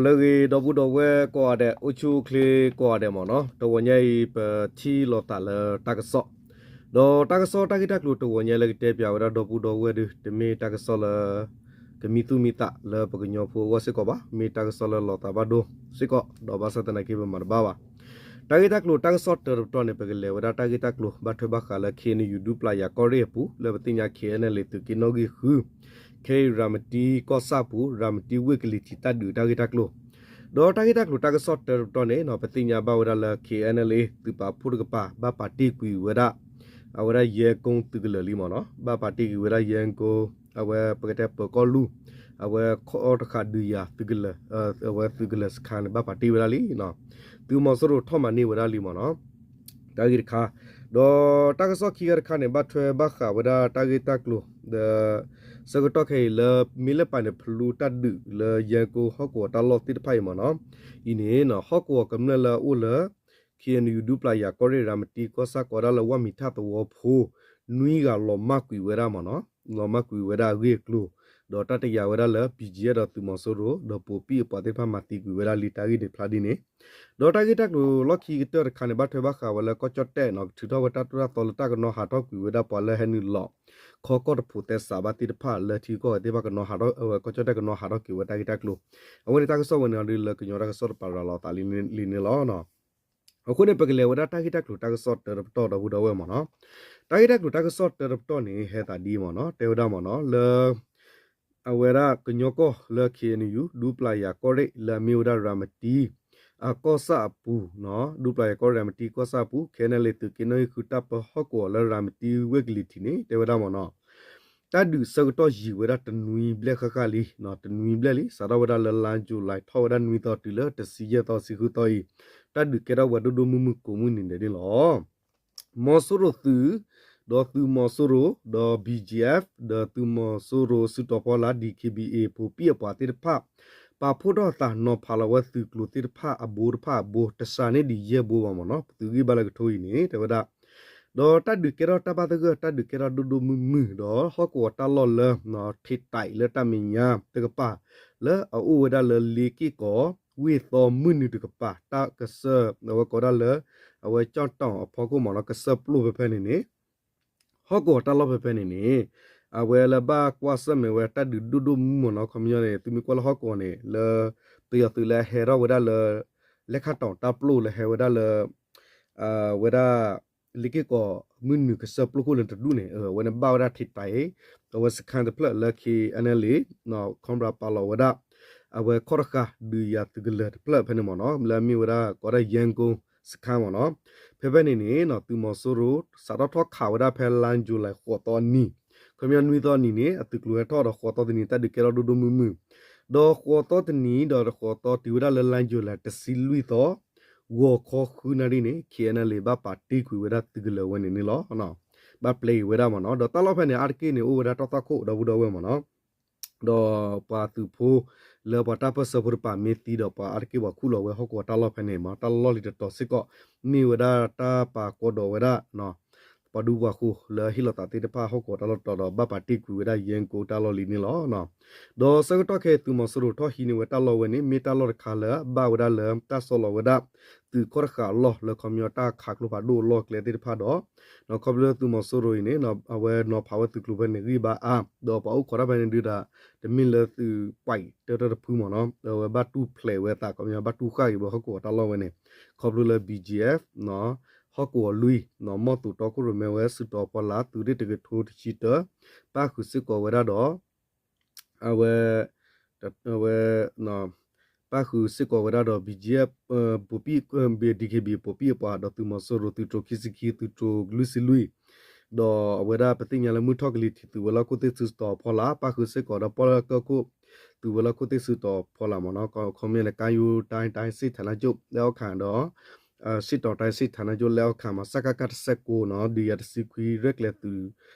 လၢအဂ့ၤ ဒီပုၢ်ဒီဝဲၢ်ကိးဂၤဒဲး အိၣ်ဆူၣ်အိၣ်ချ့ကိးဂၤဒဲးမ့ၢ်နီၤ, တဂီၤညါအံၤ ပထံၣ်လိာ်သးလၢတၢ်ကစီၣ်, ဒီးတၢ်ကစီၣ်တၢ်ဂ့ၢ်တၢ်ကျိၤတဂီၤညါလၢကတဲပၠးဝဲဒၣ်ဒီပုၢ်ဒီဝဲၢ်ဒီး တမ့ၢ်တၢ်ကစီၣ်လၢ ကမံသူၣ်မံသးလၢပကညီဖိအဂီၢ်စ့ၢ်ကီးဘၣ်, မ့ၢ်တၢ်ကစီၣ်လၢလီၤသးဘၣ်ဒိစ့ၢ်ကီး, ဒီးဘၣ်ဆၣ်သနာ်က့ပမၤတဘၣ်ဘၣ်. တၢ်ဂ့ၢ်တၢ်ကျိၤတၢ်ကစီၣ်တၢတပတီၢ်န့ၣ် ပကလဲၤဝဲဒၣ်တၢ်ဂ့ၢ်တၢ်ကျိၤ ဘၣ်ထွဲဘၣ်ဃးလၢ ခ့ၣ်အဲၣ်ယူၣ် ဒူပျၢ်ယၤကီၢ်ရ့ၣ်အပူၤ လၢပသ့ၣ်ညါ ခ့ၣ်အဲၣ်ယူၣ် သုးက့နီၣ်ဂံၢ်ဃု ခဲအံၤရၤမတံကီၢ်ဆၣ်ပူၤ ရၤမတံဝ့ၢ်ကလံၤထံးတၢ်ဒုးတၢ်ဂ့ၢ်တၢ်ကျိၤ, ဒီးတၢ်ဂ့ၢ်တၢ်ကျိၤတၢ်ကစီၣ်တၢတပတီၢ်န့ၣ် ပသ့ၣ်ညါဘၣ်ဝဲဒၣ်လၢ ခ့ၣ်အဲၣ်ယူၣ် သုးပာ်ဖှိၣ်တကပၤ ဘၣ်ပာ်တ့ၢ်ကွံာ်ဝဲဒၣ် အဝဲဒၣ်ယဲၢ်ကိသုးကလၢၤလံမ့ၢ်နီၤ, ဘၣ်ပာ်တ့ၢ်ကွံာ်ဝဲဒၣ်ယဲၢ်ကိ အဝဲပကတဲပၢၤကီၢ်လူၢ် အဝဲခီတဃာ်ဒုးယၤသုးကလၢၤ အဝဲသုးကလၢၤစခါန့ၣ် ဘၣ်ပာ်တ့ၢ်ဝဲဒၣ်လံ, သုးမီၤစိရိၤထီၣ်မၤန့ၢ်ဝဲဒၣ်လံမ့ၢ်နီၤ. တၢ်ဂ့ၢ်တခါ, ဒီးတၢ်ကစီၣ်ခံဂၤတခါန့ၣ် ဘၣ်ထွဲဘၣ်ဃးဝဲဒၣ်တၢ်ဂ့ၢ်တၢ်ကျိၤ ဒီး ဆၢကတီၢ်ခဲအံၤလၢ မ့ၢ်လၢပာ်န့ၣ် ဖလူတၢ်ဒုးလၢယဲၢ်ကိဟီၣ်ကဝီၤတၢ်လီၢ်သ့ၣ်တဖၣ်အံၤမ့ၢ်နီၤ, အံၤန့ၣ် ဟီၣ်ကဝီၤကမျၢၢ်လၢအအိၣ်လၢ ခ့ၣ်အဲၣ်ယူၣ် ဒူပျၢ်ယၤကီၢ်ရ့ၣ် ရၤမတံကီၢ်ဆၣ်ကိးဒၣ်လၢဝၣ်မံၤထၣ်သဝီဖိ နွံဂၤလီၤမၢ်ကွံာ်ဝဲဒၣ်မ့ၢ်နီၤ, လီၤမၢ်ကွံာ်ဝဲဒၣ်အဂ့ၢ်အကျိၤ, ဒီးတၢ်တယာ်ဝဲဒၣ်လၢ ဘံၣ်ကၠံၣ်အဲၣ် ဒီးသုးမီၤစိရိၤ ဒီးပိာ်ပံၣ်အပှၤသ့ၣ်တဖၣ်မၤသံကွံာ်ဝဲဒၣ်လံ တၢ်ဂ့ၢ်န့ၣ်ဖျါဒ်န့ၣ်, ဒီးတၢ်ဂ့ၢ်တၢ်ကျိၤလီၢ်ခံကတၢၢ်တခါန့ၣ် ဘၣ်ထွဲဘၣ်ဃးဝဲလၢကီၢ်ကၠီၣ်တဲၣ်နီၤ ထုးထီၣ်ဝဲတၢ်သိၣ်တၢ်သီလၢတၢ်ကနီၤဟးထီၣ်ကွံာ်ဝဲဒၣ်ပှၤလၢဟဲနုာ်လီၤ ခီကီၢ်တဖိးသဲစးဘၣ်သ့ၣ်တဖၣ်လၢထံကီၢ်ဝဲသ့ၣ်တဖၣ်ကနီၤဟးထီၣ် အဝဲကီၢ်ကၠီၣ်တဲၣ်ကနီၤဟးထီၣ်က့ၤဝဲတၢ်ဂ့ၢ်တၢ်ကျိၤ, အဝဲန့ၣ်တၢ်ကစီၣ်ဝဲန့ၣ်ဒ်လၢကညီတၢ်ကစီၣ်တပၤရၤလီၤသးလံန့ၣ်လီၤ. အဃိန့ၣ် ပကလဲၤဝဲဒၣ်တၢ်ဂ့ၢ်တၢ်ကျိၤတၢ်ကစီၣ်တၢတပတီၢ်ဒီပုၢ်ဒီဝဲၢ်မ့ၢ်နီၤ, တၢ်ဂ့ၢ်တၢ်ကျိၤတၢ်ကစီၣ်တၢတပတီၢ်န့ၣ် ဟဲသးဒ်အံၤမ့ၢ်နီၤ, တဲဝဲဒၣ်မ့ၢ်နီၤ လၢ အဝဲဒၣ်ကညီကီၢ်လၢ ခ့ၣ်အဲၣ်ယူၣ် ဒူပျၢ်ယၤကီၢ်ရ့ၣ် လၢအမ့ၢ်ဝဲဒၣ်ရၤမတံ အကီၢ်ဆၣ်အပူၤ, ဒူပျၢ်ယၤကီၢ်ရ့ၣ် ရၤမတံကီၢ်ဆၣ်အပူၤ ခဲအံၤန့ၣ် သုးက့နီၣ်ဂံၢ်ဃုတၢ်ပၢဟီၣ်ကဝီၤလၢရၤမတံဝ့ၢ်ကလံၤထံးန့ၣ် တဲဝဲဒၣ်မ့ၢ်နီၤ, တၢ်ဒုးဆၢကတီၢ်ယံာ်ဝဲဒၣ်တနွံဘျဲၣ်ဃၣ်ဃၣ်လံ, တနွံဘျဲၣ်လံ စးထီၣ်ဝဲဒၣ်လၢ လါယူၤလံ ထီၣ်ဝဲဒၣ်နွံသီတုၤလၢတဆံယဲၢ်သီဆံဃုသီအံၤ, တၢ်ဒုးကဲထီၣ်ဝဲဒိၣ်ဒိၣ်မုၢ်မုၢ်ကိးမုၢ်နံၤဒဲးန့ၣ်လီၤ. မီၤစိရိၤသုး, ဒီးသုးမီၤစိရိၤ, ဒီး ဘံၣ်ကၠံၣ်အဲၣ် ဒီးသုးမီၤစိရိၤစုတီၤဖီလာ် ဒံၣ်ခ့ၣ်ဘံၣ်အ့ၣ် ပိာ်ပံၣ်အပှၤသ့ၣ်တဖၣ် ပာ်ဖှိၣ်ထီၣ်သးနီၤဖးလီၤဝဲသုးကျိၤသ့ၣ်တဖၣ်အဘိတဖၣ်အဘိ တစှၤန့ၢ်ဒံးယဲၢ်ဘိဘၣ်မ့ၢ်နီၤ, ပသုးဂံၢ်ဘါလၢကထိအံၤန့ၣ် တဲဝဲဒၣ် ဒီးတၢ်ဒုးကဲထီၣ်တၢ်ဘၣ်သဂၢၢ် တၢ်ဒုးကဲထီၣ်ဒိၣ်ဒိၣ်မုၢ်မုၢ် ဒီးဟီၣ်ကဝီၤတၢ်လီၢ်လၢ ထံးတံးလၢတၢ်မဲာ်ညါတကပၤ လၢအအိၣ်ဝဲဒၣ်လၢလ့က့ၢ်ကီး ဝ့ၢ်သီမုၢ်နုာ်တကပၤ တၢ်ကစၢၢ် အဝဲကိးဒၣ်လၢ အဝဲကၠီၣ်တီၣ်အဖီခိၣ်မ့ၢ်နီၤ ကစၢၢ်ပျိၢ်ဖဲဖဲန့ၣ်န့ၣ် ဟီၣ်ကဝီၤတၢ်လီၢ်ဖဲဖဲန့ၣ်န့ၣ် အဝဲလၢဘၣ်ကွၢ်ဆၢၣ်မဲာ်ဝဲတၢ်ဒုးဒိၣ်ဒိၣ်မုၢ်မုၢ်မ့ၢ်နီၤ ခီပညီန့ၣ် သုမ့ၢ်ကွၢ်လၢဟီၣ်ကဝီၤန့ၣ် လၢ ပယီၤသုးလၢဟဲထီၣ်ဝဲဒၣ်လၢ လဲခါတီၣ်တၢ်ပျိၢ်လၢဟဲဝဲဒၣ်လၢ ဝဲဒၣ် လ့က့ၢ်ကီးမုၢ်နုာ်ကစၢၢ်ပျိၢ်ခိၣ်လၢတဒူၣ်န့ၣ် အဝဲန့ၣ်ဘၣ်ဝဲဒၣ်ထံးတံး အဝဲစခါတဖျၢၣ်လၢ ခ့ၣ်အဲၣ်ယူၣ် ခီပညီပာ်လီၤဝဲဒၣ် အဝဲခီၣ်တဃာ်ဒုးယၤသုးကလၢၤတဖျၢၣ်ဖဲန့ၣ်မ့ၢ်နီၤ လၢအမ့ၢ်ဝဲဒၣ်ကိးဒၣ် ယဲၢ်ကိစခါမ့ၢ်နီၤ ဖဲဖဲန့ၣ်န့ၣ် သုးမီၤစိရိၤ စးထီၣ်ထီၣ်ခးဝဲဒၣ်ဖဲလါယူၤလံဃိးသီအနံၤ ခီပညီနွံသီအနံၤန့ၣ် အသုးကျိၤဟဲထီၣ်ဒီးဃိးသီတနံၤ တၢ်ဒုးကဲထီၣ်ဒိၣ်ဒိၣ်မုၢ်မုၢ် ဒီးဃိးသီတနံၤဒီးဃိးသီတုၤဝဲဒၣ်လၢလါယူၤလံတဆံလွံၢ်သီ ဂီၤခီဃုနၣ်ရံၣ်န့ၣ် ခ့ၣ်အဲၣ်ယူၣ် ဘၣ်ပာ်တ့ၢ်ကွံာ်ဝဲဒၣ်သုးကလၢၤဝဲန့ၣ်န့ၣ်လီၤ. ဘၣ်ပျဲအံၤဝဲဒၣ်မ့ၢ်နီၤ ဒီးတၢ်လီၢ်ဖဲန့ၣ် အါတက့ၢ်န့ၣ် အိၣ်ဝဲဒၣ်တီၣ်သၣ်ခိၣ်ဒီပုၢ်ဒီဝဲၢ်မ့ၢ်နီၤ ဒီးပှၤသုးဖိလၢပှၤတၢ်ပၢၢ်ဆၢဖိတပၤမ့ၢ်သံဒီး ပှၤအါတက့ၢ်ပှၤခူၣ်လီၤဝဲဟီၣ်ကဝီၤတၢ်လီၢ်ဖဲန့ၣ်မ့ၢ် တၢ်လီၢ်လံၤတတီၤစ့ၢ်ကီး မ့ၢ်ဝဲဒၣ်တၢ်ပာ်ကီဒီးဝဲဒၣ် ပှၤဒူပှၤဃိၤလၢဟ့ၣ်လီၤသးသ့ၣ်တဖၣ်ဟီၣ်ကဝီၤတၢ်လီၢ်တတီၤဒီး ဘၣ်ပာ်တ့ၢ်ကွံာ်ဝဲဒၣ်ယဲၢ်ကိတၢ်လီၢ်လံန့ၣ်လီၤ. ဒီးဆၢကတီၢ်ခဲအံၤ သုးမီၤစိရိၤထီၣ်ဟံးန့ၢ်ဝဲတၢ်လီၢ်ဝဲန့ၣ် မ့ၢ်တၢ်လီၢ်တခါလၢဘၣ်ဝဲဒၣ်လၢတၢ်ဆီလီၤဝဲဒၣ် သုးခီၣ်တဃာ်အလီၢ်လၢခီပညီတၢ်ခးကျိဖးဒိၣ်အလီၢ်ကျဲသ့ၣ်တဖၣ်ဒီး ခီဖျိသုးမီၤစိရိၤအံၤန့ၣ် အဝဲနီၤဖးဝဲသုးကျိၤဖဲန့ၣ်ဂံၢ်ဘါအါ ဒီးပှၤအိၣ်ခိးတၢ်ဖဲန့ၣ်ဒုးဒီး တမ့ၢ်လၢသုးပှၤတၢၢ်တၢၢ်တဖုမ့ၢ်နီၤ အဝဲဘၣ်တူၢ်ဖျဲးဝဲသး ခီပညီဘၣ်တူၢ်ဃၣ်က့ၤဝဲဟီၣ်ကဝီၤတၢ်လီၢ်ဝဲန့ၣ် ခီဖျိလၢ ဘီၣ်ကၠံၣ်အဲၣ် ဟီၣ်ကဝီၤလွံၢ် နီၢ်မီၢ်သူးတီခိၣ်ရိၣ်မဲဝဲ စုတီၤဖီလာ် သုးရ့ၣ်တကထိတဆံတၢ ပၣ်ဃုာ်စ့ၢ်ကီးဝဲဒၣ်ဒီး အဝဲ အဝဲ ပၣ်ဃုာ်စ့ၢ်ကီးဝဲဒၣ်ဒီး ဘီၣ်ကၠံၣ်အဲၣ် ပိာ်ပံၣ် ဒံၣ်ခ့ၣ်ဘံၣ် ပိာ်ပံၣ်အပှၤ ဒီးသုးမီၤစိရိၤသုးတြိၤခံဆံခံ သုးတြိၤလွံၢ်ဆံလွံၢ် ဒီးအဝဲဒၣ်ပသ့ၣ်ညါလၢမုၢ်ထီၣ်ကလံၤထံးသုးဝဲၤလီၢ်ခိၣ်သ့ၣ်စုတီၤဖီလာ် ပၣ်ဃုာ်စ့ၢ်ကီးဒီးပီၣ်လဲၣ်ကၢၢ်ခိၣ် သုးဝဲၤလီၢ်ခိၣ်သ့ၣ်စုတီၤဖီလာ်မ့ၢ်နီၤ ခီပညီန့ၣ် ကါယူၤ တိုင်း တိုင်းစစ်ဌာနချုပ်လက်အောက်ခံ ဒီး စစ်တောင်း တိုင်းစစ်ဌာနချုပ်လက်အောက်ခံ မ့ၢ် စကခ တဆယ့်ကိုးနီၤ ဒုးယၤတဆံခွံ ရဲၣ်ကျဲၤသုး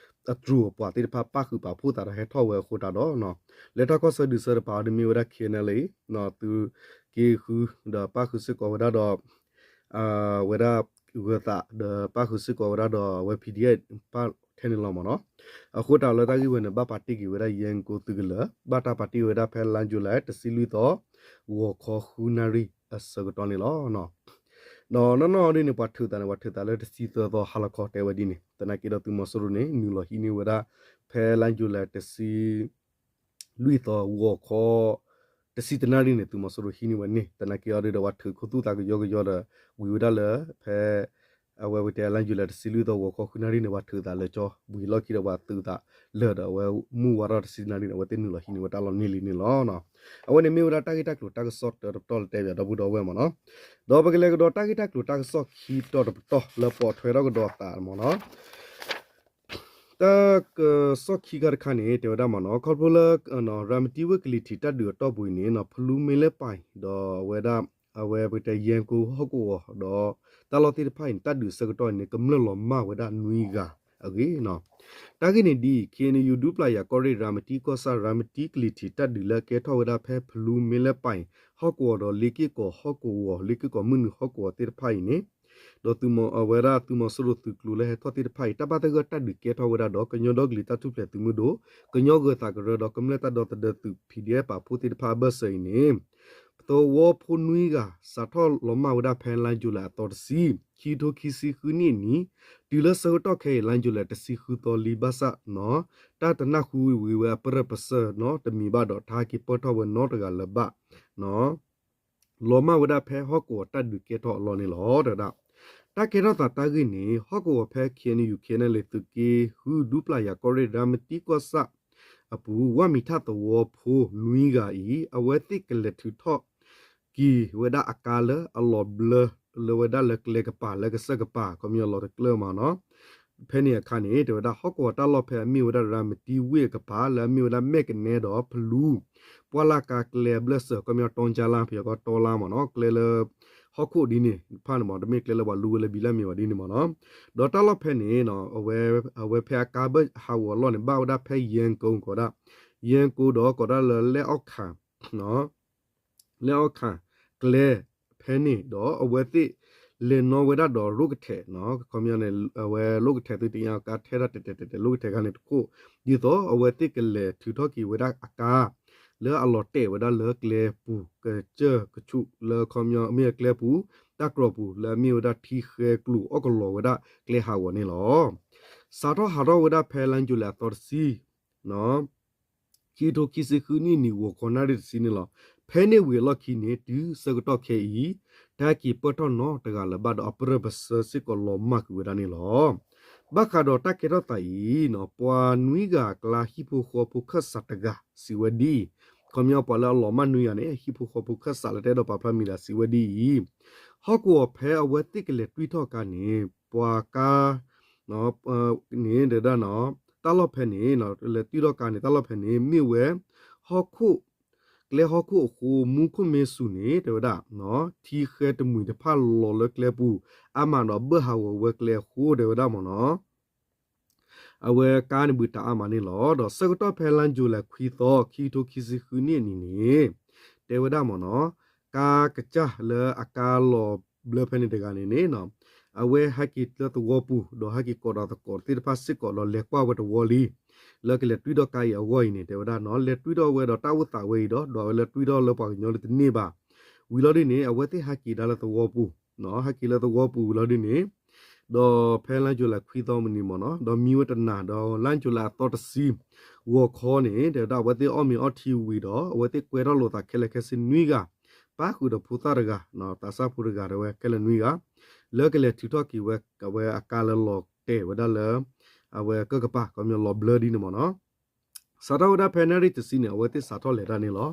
အတြူၢ်အပှၤသ့ၣ်တဖၣ် ပၣ်ဃုာ်ပာ်ဖှိၣ်သးဒီးဟဲထီၣ်ဝဲအဃိသတးဒီး လဲၤထီၣ်ကီၢ်ဆၢဒုးဆၢတပၤအံၤ မ့ၢ်ဝဲဒၣ် ခ့ၣ်အဲၣ်ယူၣ် သုးက့ဃု ဒီးပၣ်ဃုာ်စ့ၢ်ကီးဝဲဒၣ်ဒီး ဝဲဒၣ်ဂၢၤသး ဒီးပၣ်ဃုာ်စ့ၢ်ကီးဝဲဒၣ်ဒီးအဝဲ ပီၣ်ဒီး ပၣ် ထဲန့ၣ်လီၤမ့ၢ်နီၤ. အဃိတၢ်လၢတၢ်ဂ့ၢ်ဝဲန့ၣ် ဘၣ်ပာ်တ့ၢ်က့ၤဝဲဒၣ် ယဲၢ်ကိသုးကလၢၤ ဘၣ်တၢ်ပာ်တ့ၢ်ဝဲဒၣ်ဖဲလါယူၤလံ တဆံလွံၢ်သီ ဂီၤခီဃုနၣ်ရံၣ်အဆၢကတီၢ်န့ၣ်လီၤ. ဒီးနီၢ်နီၢ်ဒ်န့ၣ် ပှၤထုးသးန့ၣ် ပှၤထုးသးလၢတဆံသၢသီဟါလီၤခီတဲဝဲဒ်န့ၣ် သနာ်က့ဒီးသုးမီၤစိရိၤန့ၣ် နုာ်လီၤဟံးန့ၢ်ဝဲဒၣ် ဖဲလါယူၤလံ တဆံ လွံၢ်သီဂီၤခီ တဆံတနၣ်ရံၣ်န့ၣ် သုးမီၤစိရိၤဟံးန့ၢ်ဝဲန့ၣ် သနာ်က့အီၤဒ်ဒီး ပှၤထုးခိၣ်သူၣ်သးကယီကယီဒီး ဝံၤဝဲဒၣ်လၢ ဖဲ အဝဲပတဲလါယူၤလံ တဆံလွံၢ်သီဂီၤခီဃုနၣ်ရံၣ်န့ၣ် ပှၤထုးသးလၢကၠီ ဝံၤလီၢ်ခံဒီးပှၤသုးသးလၢာ်ဒီး အဝဲမုၢ်ဝါထီၣ်တဆံတနၣ်ရံၣ်န့ၣ် အဝဲသ့ၣ်နုာ်လီၤဟံးန့ၢ်ဝဲတၢ်လီၢ်န့ၢ်လံန့ၣ်လီၤ. အဝဲန့ၣ်မ့ၢ်ဝဲဒၣ်တၢ်ဂ့ၢ်တၢ်ကျိၤတၢ်ကစီၣ်တၢတပတီၢ်လၢတဲဘၣ်ဒီပုၢ်ဒီဝဲၢ်မ့ၢ်နီၤ. ဒီးပကလဲၤကဒီးတၢ်ဂ့ၢ်တၢ်ကျိၤတၢ်ကစီၣ်ခံတီၤတပတီၢ်လၢပိာ်ထွဲထီၣ်ကဒီးသးမ့ၢ်နီၤ. တၢ်ကစီၣ်ခံခါတခါန့ၣ် တဲဝဲဒၣ်မ့ၢ်နီၤ ခီဖျိလၢ ရၤမတံဝ့ၢ်ကလံၤထံးတၢ်ဒုးအတီၢ်ပူၤအံၤန့ၣ် ဖလူမ့လၢပၢ် ဒီးအဝဲဒၣ် အဝဲပကတဲယဲၢ်ကိဟီၣ်ကဝီၤ ဒီးတၢ်လီၢ်သ့ၣ်တဖၣ်အံၤန့ၣ် တၢ်ဒုးအဆၢကတီၢ်အံၤန့ၣ် ကမျၢၢ်လီၤမၢ်ဝဲဒၣ်နွံဂၤအဂ့ၢ်နီၤ. တၢ်ဂ့ၢ်န့ၣ်ဒ်အံၤ ခ့ၣ်အဲၣ်ယူၣ် ဒူပျၢ်ယၤကီၢ်ရ့ၣ် ရၤမတံကီၢ်ဆၣ် ရၤမတံကလံၤထံးတၢ်ဒုးလၢအကဲထီၣ်ဝဲဒၣ်ဖဲဖလူမ့လၢပၢ် ဟီၣ်ကဝီၤဒီးလ့က့ၢ်ကီၤဟီၣ်ကဝီၤ လ့က့ၢ်ကီၤမုၢ်နုာ်ဟီၣ်ကဝီၤသ့ၣ်တဖၣ်အံၤန့ၣ် ဒီးအဝဲဒၣ်သုးမီၤစိရိၤသုးကျိၤလၢဟဲထီၣ်သ့ၣ်တဖၣ်အံၤ တၢ်ဘၣ်သဂၢၢ်တၢ်ဒုးကဲထီၣ်ဝဲဒၣ်ဒီး ကညီဒီကလုာ်တၢ်ထူၣ်ဖျဲးသုးမုၢ်ဒိၣ် ကညီဂၢၤသးကရၢဒီးကမျၢၢ်တၢ်ဒီသဒၢသုး ဖံၣ်ဒံၣ်အၣ်ပာ်ဖှိၣ်သ့ၣ်တဖၣ်အဘၢၣ်စၢၤအံၤန့ၣ် သဝီဖိနွံဂၤ စးထီၣ်လီၤမၢ်ဝဲဒၣ်ဖဲလါယူၤလံအသီတဆံ ခံကထိခံဆံဃုနံၣ်အနံၤ တုၤလၢဆၢကတီၢ်ခဲအံၤ လါယူၤလံတဆံဃုသီလံဘၣ်ဆၣ်နီၤ တၢ်တနၢ်ဟူဝံၤဝဲအပရၢၢ်ပစၢၤနီၤ တမံၤဘၣ်ဒီး တဟဲက့ၤပၢၢ်ထီၣ်ဝဲနီတဂၤလၢၤဘၣ်နီၤ လီၤမၢ်ဝဲဒၣ်ဖဲဟီၣ်ကဝီၤတၢ်ဒုးကဲထီၣ်အလီၢ်န့ၣ်လီၤ. တၢ်ကဲထီၣ်သးတၢ်ဂ့ၢ်န့ၣ် ဟီၣ်ကဝီၤဖဲ ခ့ၣ်အဲၣ်ယူၣ် ခ့ၣ်အဲၣ်ယူၣ် သုးက့ဃု ဒူပျၢ်ယၤကီၢ်ရ့ၣ် ရၤမတံကီၢ်ဆၣ်အပူၤ ဝၣ်မံၤထၣ်သဝီဖိနွံဂၤအံၤ အဝဲသ့ၣ်ကလဲၤထုးထီၣ်က့ၤဝဲဒၣ်အကါလၢအလီၤဘျၢ လၢဝဲဒၣ်လၢကျဲကပၤ လၢကစၢၢ်ကပၤ ခီပညီလီၤတကျၢၢ်မးနီၤ ဖဲန့ၣ်အခါန့ၣ် တဲဝဲဒၣ်ဟီၣ်ကဝီၤတၢ်လီၢ်ဖဲအမ့ၢ်ဝဲဒၣ်ရၤမတံဝ့ၢ်အကပၤ လၢအမ့ၢ်ဝဲဒၣ်မဲၢ်ကနဲဒီးဖလူ ပှၢ်လၢ်ကါကျဲအဘျၢၣ်စၢၤ ခီပညီတီကၠါလါ ပယီၤကီတီလါမးနီၤ ကျဲလၢ ဟီၣ်ခိၣ်ဒ်န့ၣ်တဖၣ်န့ၣ်မး တမ့ၢ်ကျဲလၢပှၤလူဝဲလၢဘံလၢမ့ၤဘၣ်ဒ်န့ၣ်မးနီၤ ဒီးတၢ်လီၢ်ဖဲန့ၣ် အဝဲဖဲအကါဘၢၣ်ဟးဂီၤအလီၢ်န့ၣ် ဘၣ်ဝဲဒၣ်ဖဲယဲၢ်ကိ ကိးဒၣ် ယဲၢ်ကိဒီးကိးဒၣ်လၢလဲၣ်အီၣ်ခၣ် လဲၣ်အီၣ်ခၣ်ကျဲဖဲန့ၣ် ဒီးအဝဲသ့ၣ်လဲၤနီၣ်ဝဲဒၣ်ဒီးရိၣ်ကထဲး ခီပညီန့ၣ် အဝဲရိၣ်ကထဲးသုတညါအကါထဲဒၣ်တဲာ်တဲာ်တဲာ်တဲာ် ရိၣ်ကထဲးခါန့ၣ်တခိၣ် ဒ်သိးအဝဲသ့ၣ်ကလဲၤထုးထီၣ်က့ၤဝဲဒၣ်အကါ လၢအလီၤတဲာ်ဝဲဒၣ်လၢကျဲပူၤ ကစၢၢ်ကဆူး လၢခီပညီမ့ၢ်ကျဲပူၤ တၢ်ကြီပူၤ လၢအမ့ၢ်ဝဲဒၣ်ထံဃဲကျိၤအီၣ်ကလီၤဝဲဒၣ်ကျဲဟးဂီၤန့ၣ်လီၤ. စးထီၣ်ဟးထီၣ်ဝဲဒၣ်ဖဲလါယူၤလံအသီတဆံ ခံကထိခံဆံဃုနံၣ်နံၤ ဂီၤခီနၣ်ရံၣ်တဆံန့ၣ်လီၤ. ဖဲန့ၣ်ဝံၤအလီၢ်ခံန့ၣ် တုၤဆၢကတီၢ်ခဲအံၤ တဟဲက့ၤပၢၢ်ထီၣ်နီတဂၤလၢၤဘၣ်ဒီး အပရၢၢ်ပစၢၤစ့ၢ်ကီးလီၤမၢ်ကွံာ်ဝဲဒၣ်န့ၣ်လီၤ. ဘၣ်ဃးဒီးတၢ်ကဲထီၣ်သးအံၤ ပှၤနွံဂၤအကျါ ဟံၣ်ဖိဃီဖိခၢၣ်စးတဂၤ စံးဝဲဒ်အံၤ, ခီပညီပှၤလၢအလီၤမၢ်နွံဂၤန့ၣ် ဟံၣ်ဖိဃီဖိခၢၣ်စးလၢတအဲၣ်ဒိးပာ်ဖျါမံၤဒၣ် စံးဝဲဒ်အံၤ, ဟီၣ်ကဝီၤဖဲအဝဲသ့ၣ်ကလဲၤတွံၢ်ထီၣ်ကါန့ၣ် ပှၤကါ န့ၣ် တဲဒၣ်နီၤ တၢ်လီၢ်ဖဲန့ၣ် လဲၤတွံၢ်ထီၣ်ကါန့ၣ် တၢ်လီၢ်ဖဲန့ၣ် မ့ၢ်ဝဲ ဟီၣ်ခိၣ် ကျဲဟီၣ်ခိၣ်အဃိ မူခိၣ်မ့ၢ်စူၤန့ၣ် တဲဝဲဒၣ် ထံဃဲတမှံၤတဖၣ်လီၤလၢကျဲပူၤ အါမးဒီးဘၢၣ်ဟးဂီၤဝဲကျဲအဃိ တဲဝဲဒၣ်မ့ၢ်နီၤ အဝဲကါန့ၣ်ဘုးတၢ်အါမးန့ၣ်လီၤ. ဒီးဆၢကတီၢ်ဖဲလါယူၤလံခွံသီ ခံကထိခံဆံဃုနံၣ်အနံၤန့ၣ် တဲဝဲဒၣ်မ့ၢ်နီၤ ကါကစၢ်လၢအကါလီၤဘျၢဖဲန့ၣ်တဂၤန့ၣ်န့ၣ် အဝဲဟဲက့ၤလၢသဝီပူၤ ဒီးဟဲက့ၤကိးဒီးသကိးသ့ၣ်တဖၣ်စ့ၢ်ကီး ဒီးလဲၤကွၢ်ဝဲတဝီလံ လၢကလဲၤတွံၢ်ထီၣ်ကါအံၤအဂီၢ်အံၤန့ၣ် တဲဝဲဒၣ်နီၤ လဲၤတွံၢ်ထီၣ်ဝဲဒီးတၢ်အိၣ်သးဝဲအံၤဒီး ဒီးဝဲလဲၤတွံၢ်ထီၣ်လၢပှၤကညီလၢတန့ၢ်ဘၣ် ဝံၤလီၤဒ်န့ၣ် အဝဲသ့ၣ်ဟဲက့ၤဒၣ်လၢသဝီပူၤ ဟဲက့ၤလၢသဝီပူၤဝံၤလီၤဒ်န့ၣ် ဒီးဖဲလါယူၤလံခွံသီမနုၤမ့ၢ်နီၤ ဒီးမံဝဲတနၤ ဒီးလါယူၤလံအသီတဆံ ဂီၤခီန့ၣ် တဲဝဲဒၣ်အဝဲသ့ၣ်အီၣ်မ့ၤအီထံဝံၤဒီး အဝဲသ့ၣ်ကွဲထီၣ်လိာ်သးခဲလၢာ်ခဲဆ့နွံဂၤ ပၣ်ဃုာ်ဒီးဖိသၣ်တဂၤ သးစၢ်ဖိတဂၤ တဲဝဲခဲလၢာ်နွံဂၤ လၢကလဲၤထုးထီၣ်က့ၤဝဲ အဝဲအကါလၢလီၤတဲာ်ဝဲဒၣ်လၢ အဝဲကၢၢ်ကပၤ ခီပညီလီၤဘျၢဒ်န့ၣ်မ့ၢ်နီၤ စးထီၣ်ဝဲဒၣ်ဖဲနၣ်ရံၣ်တဆံန့ၣ် အဝဲသ့ၣ်စးထီၣ်လဲၤတၢ်န့ၣ်လီၤ.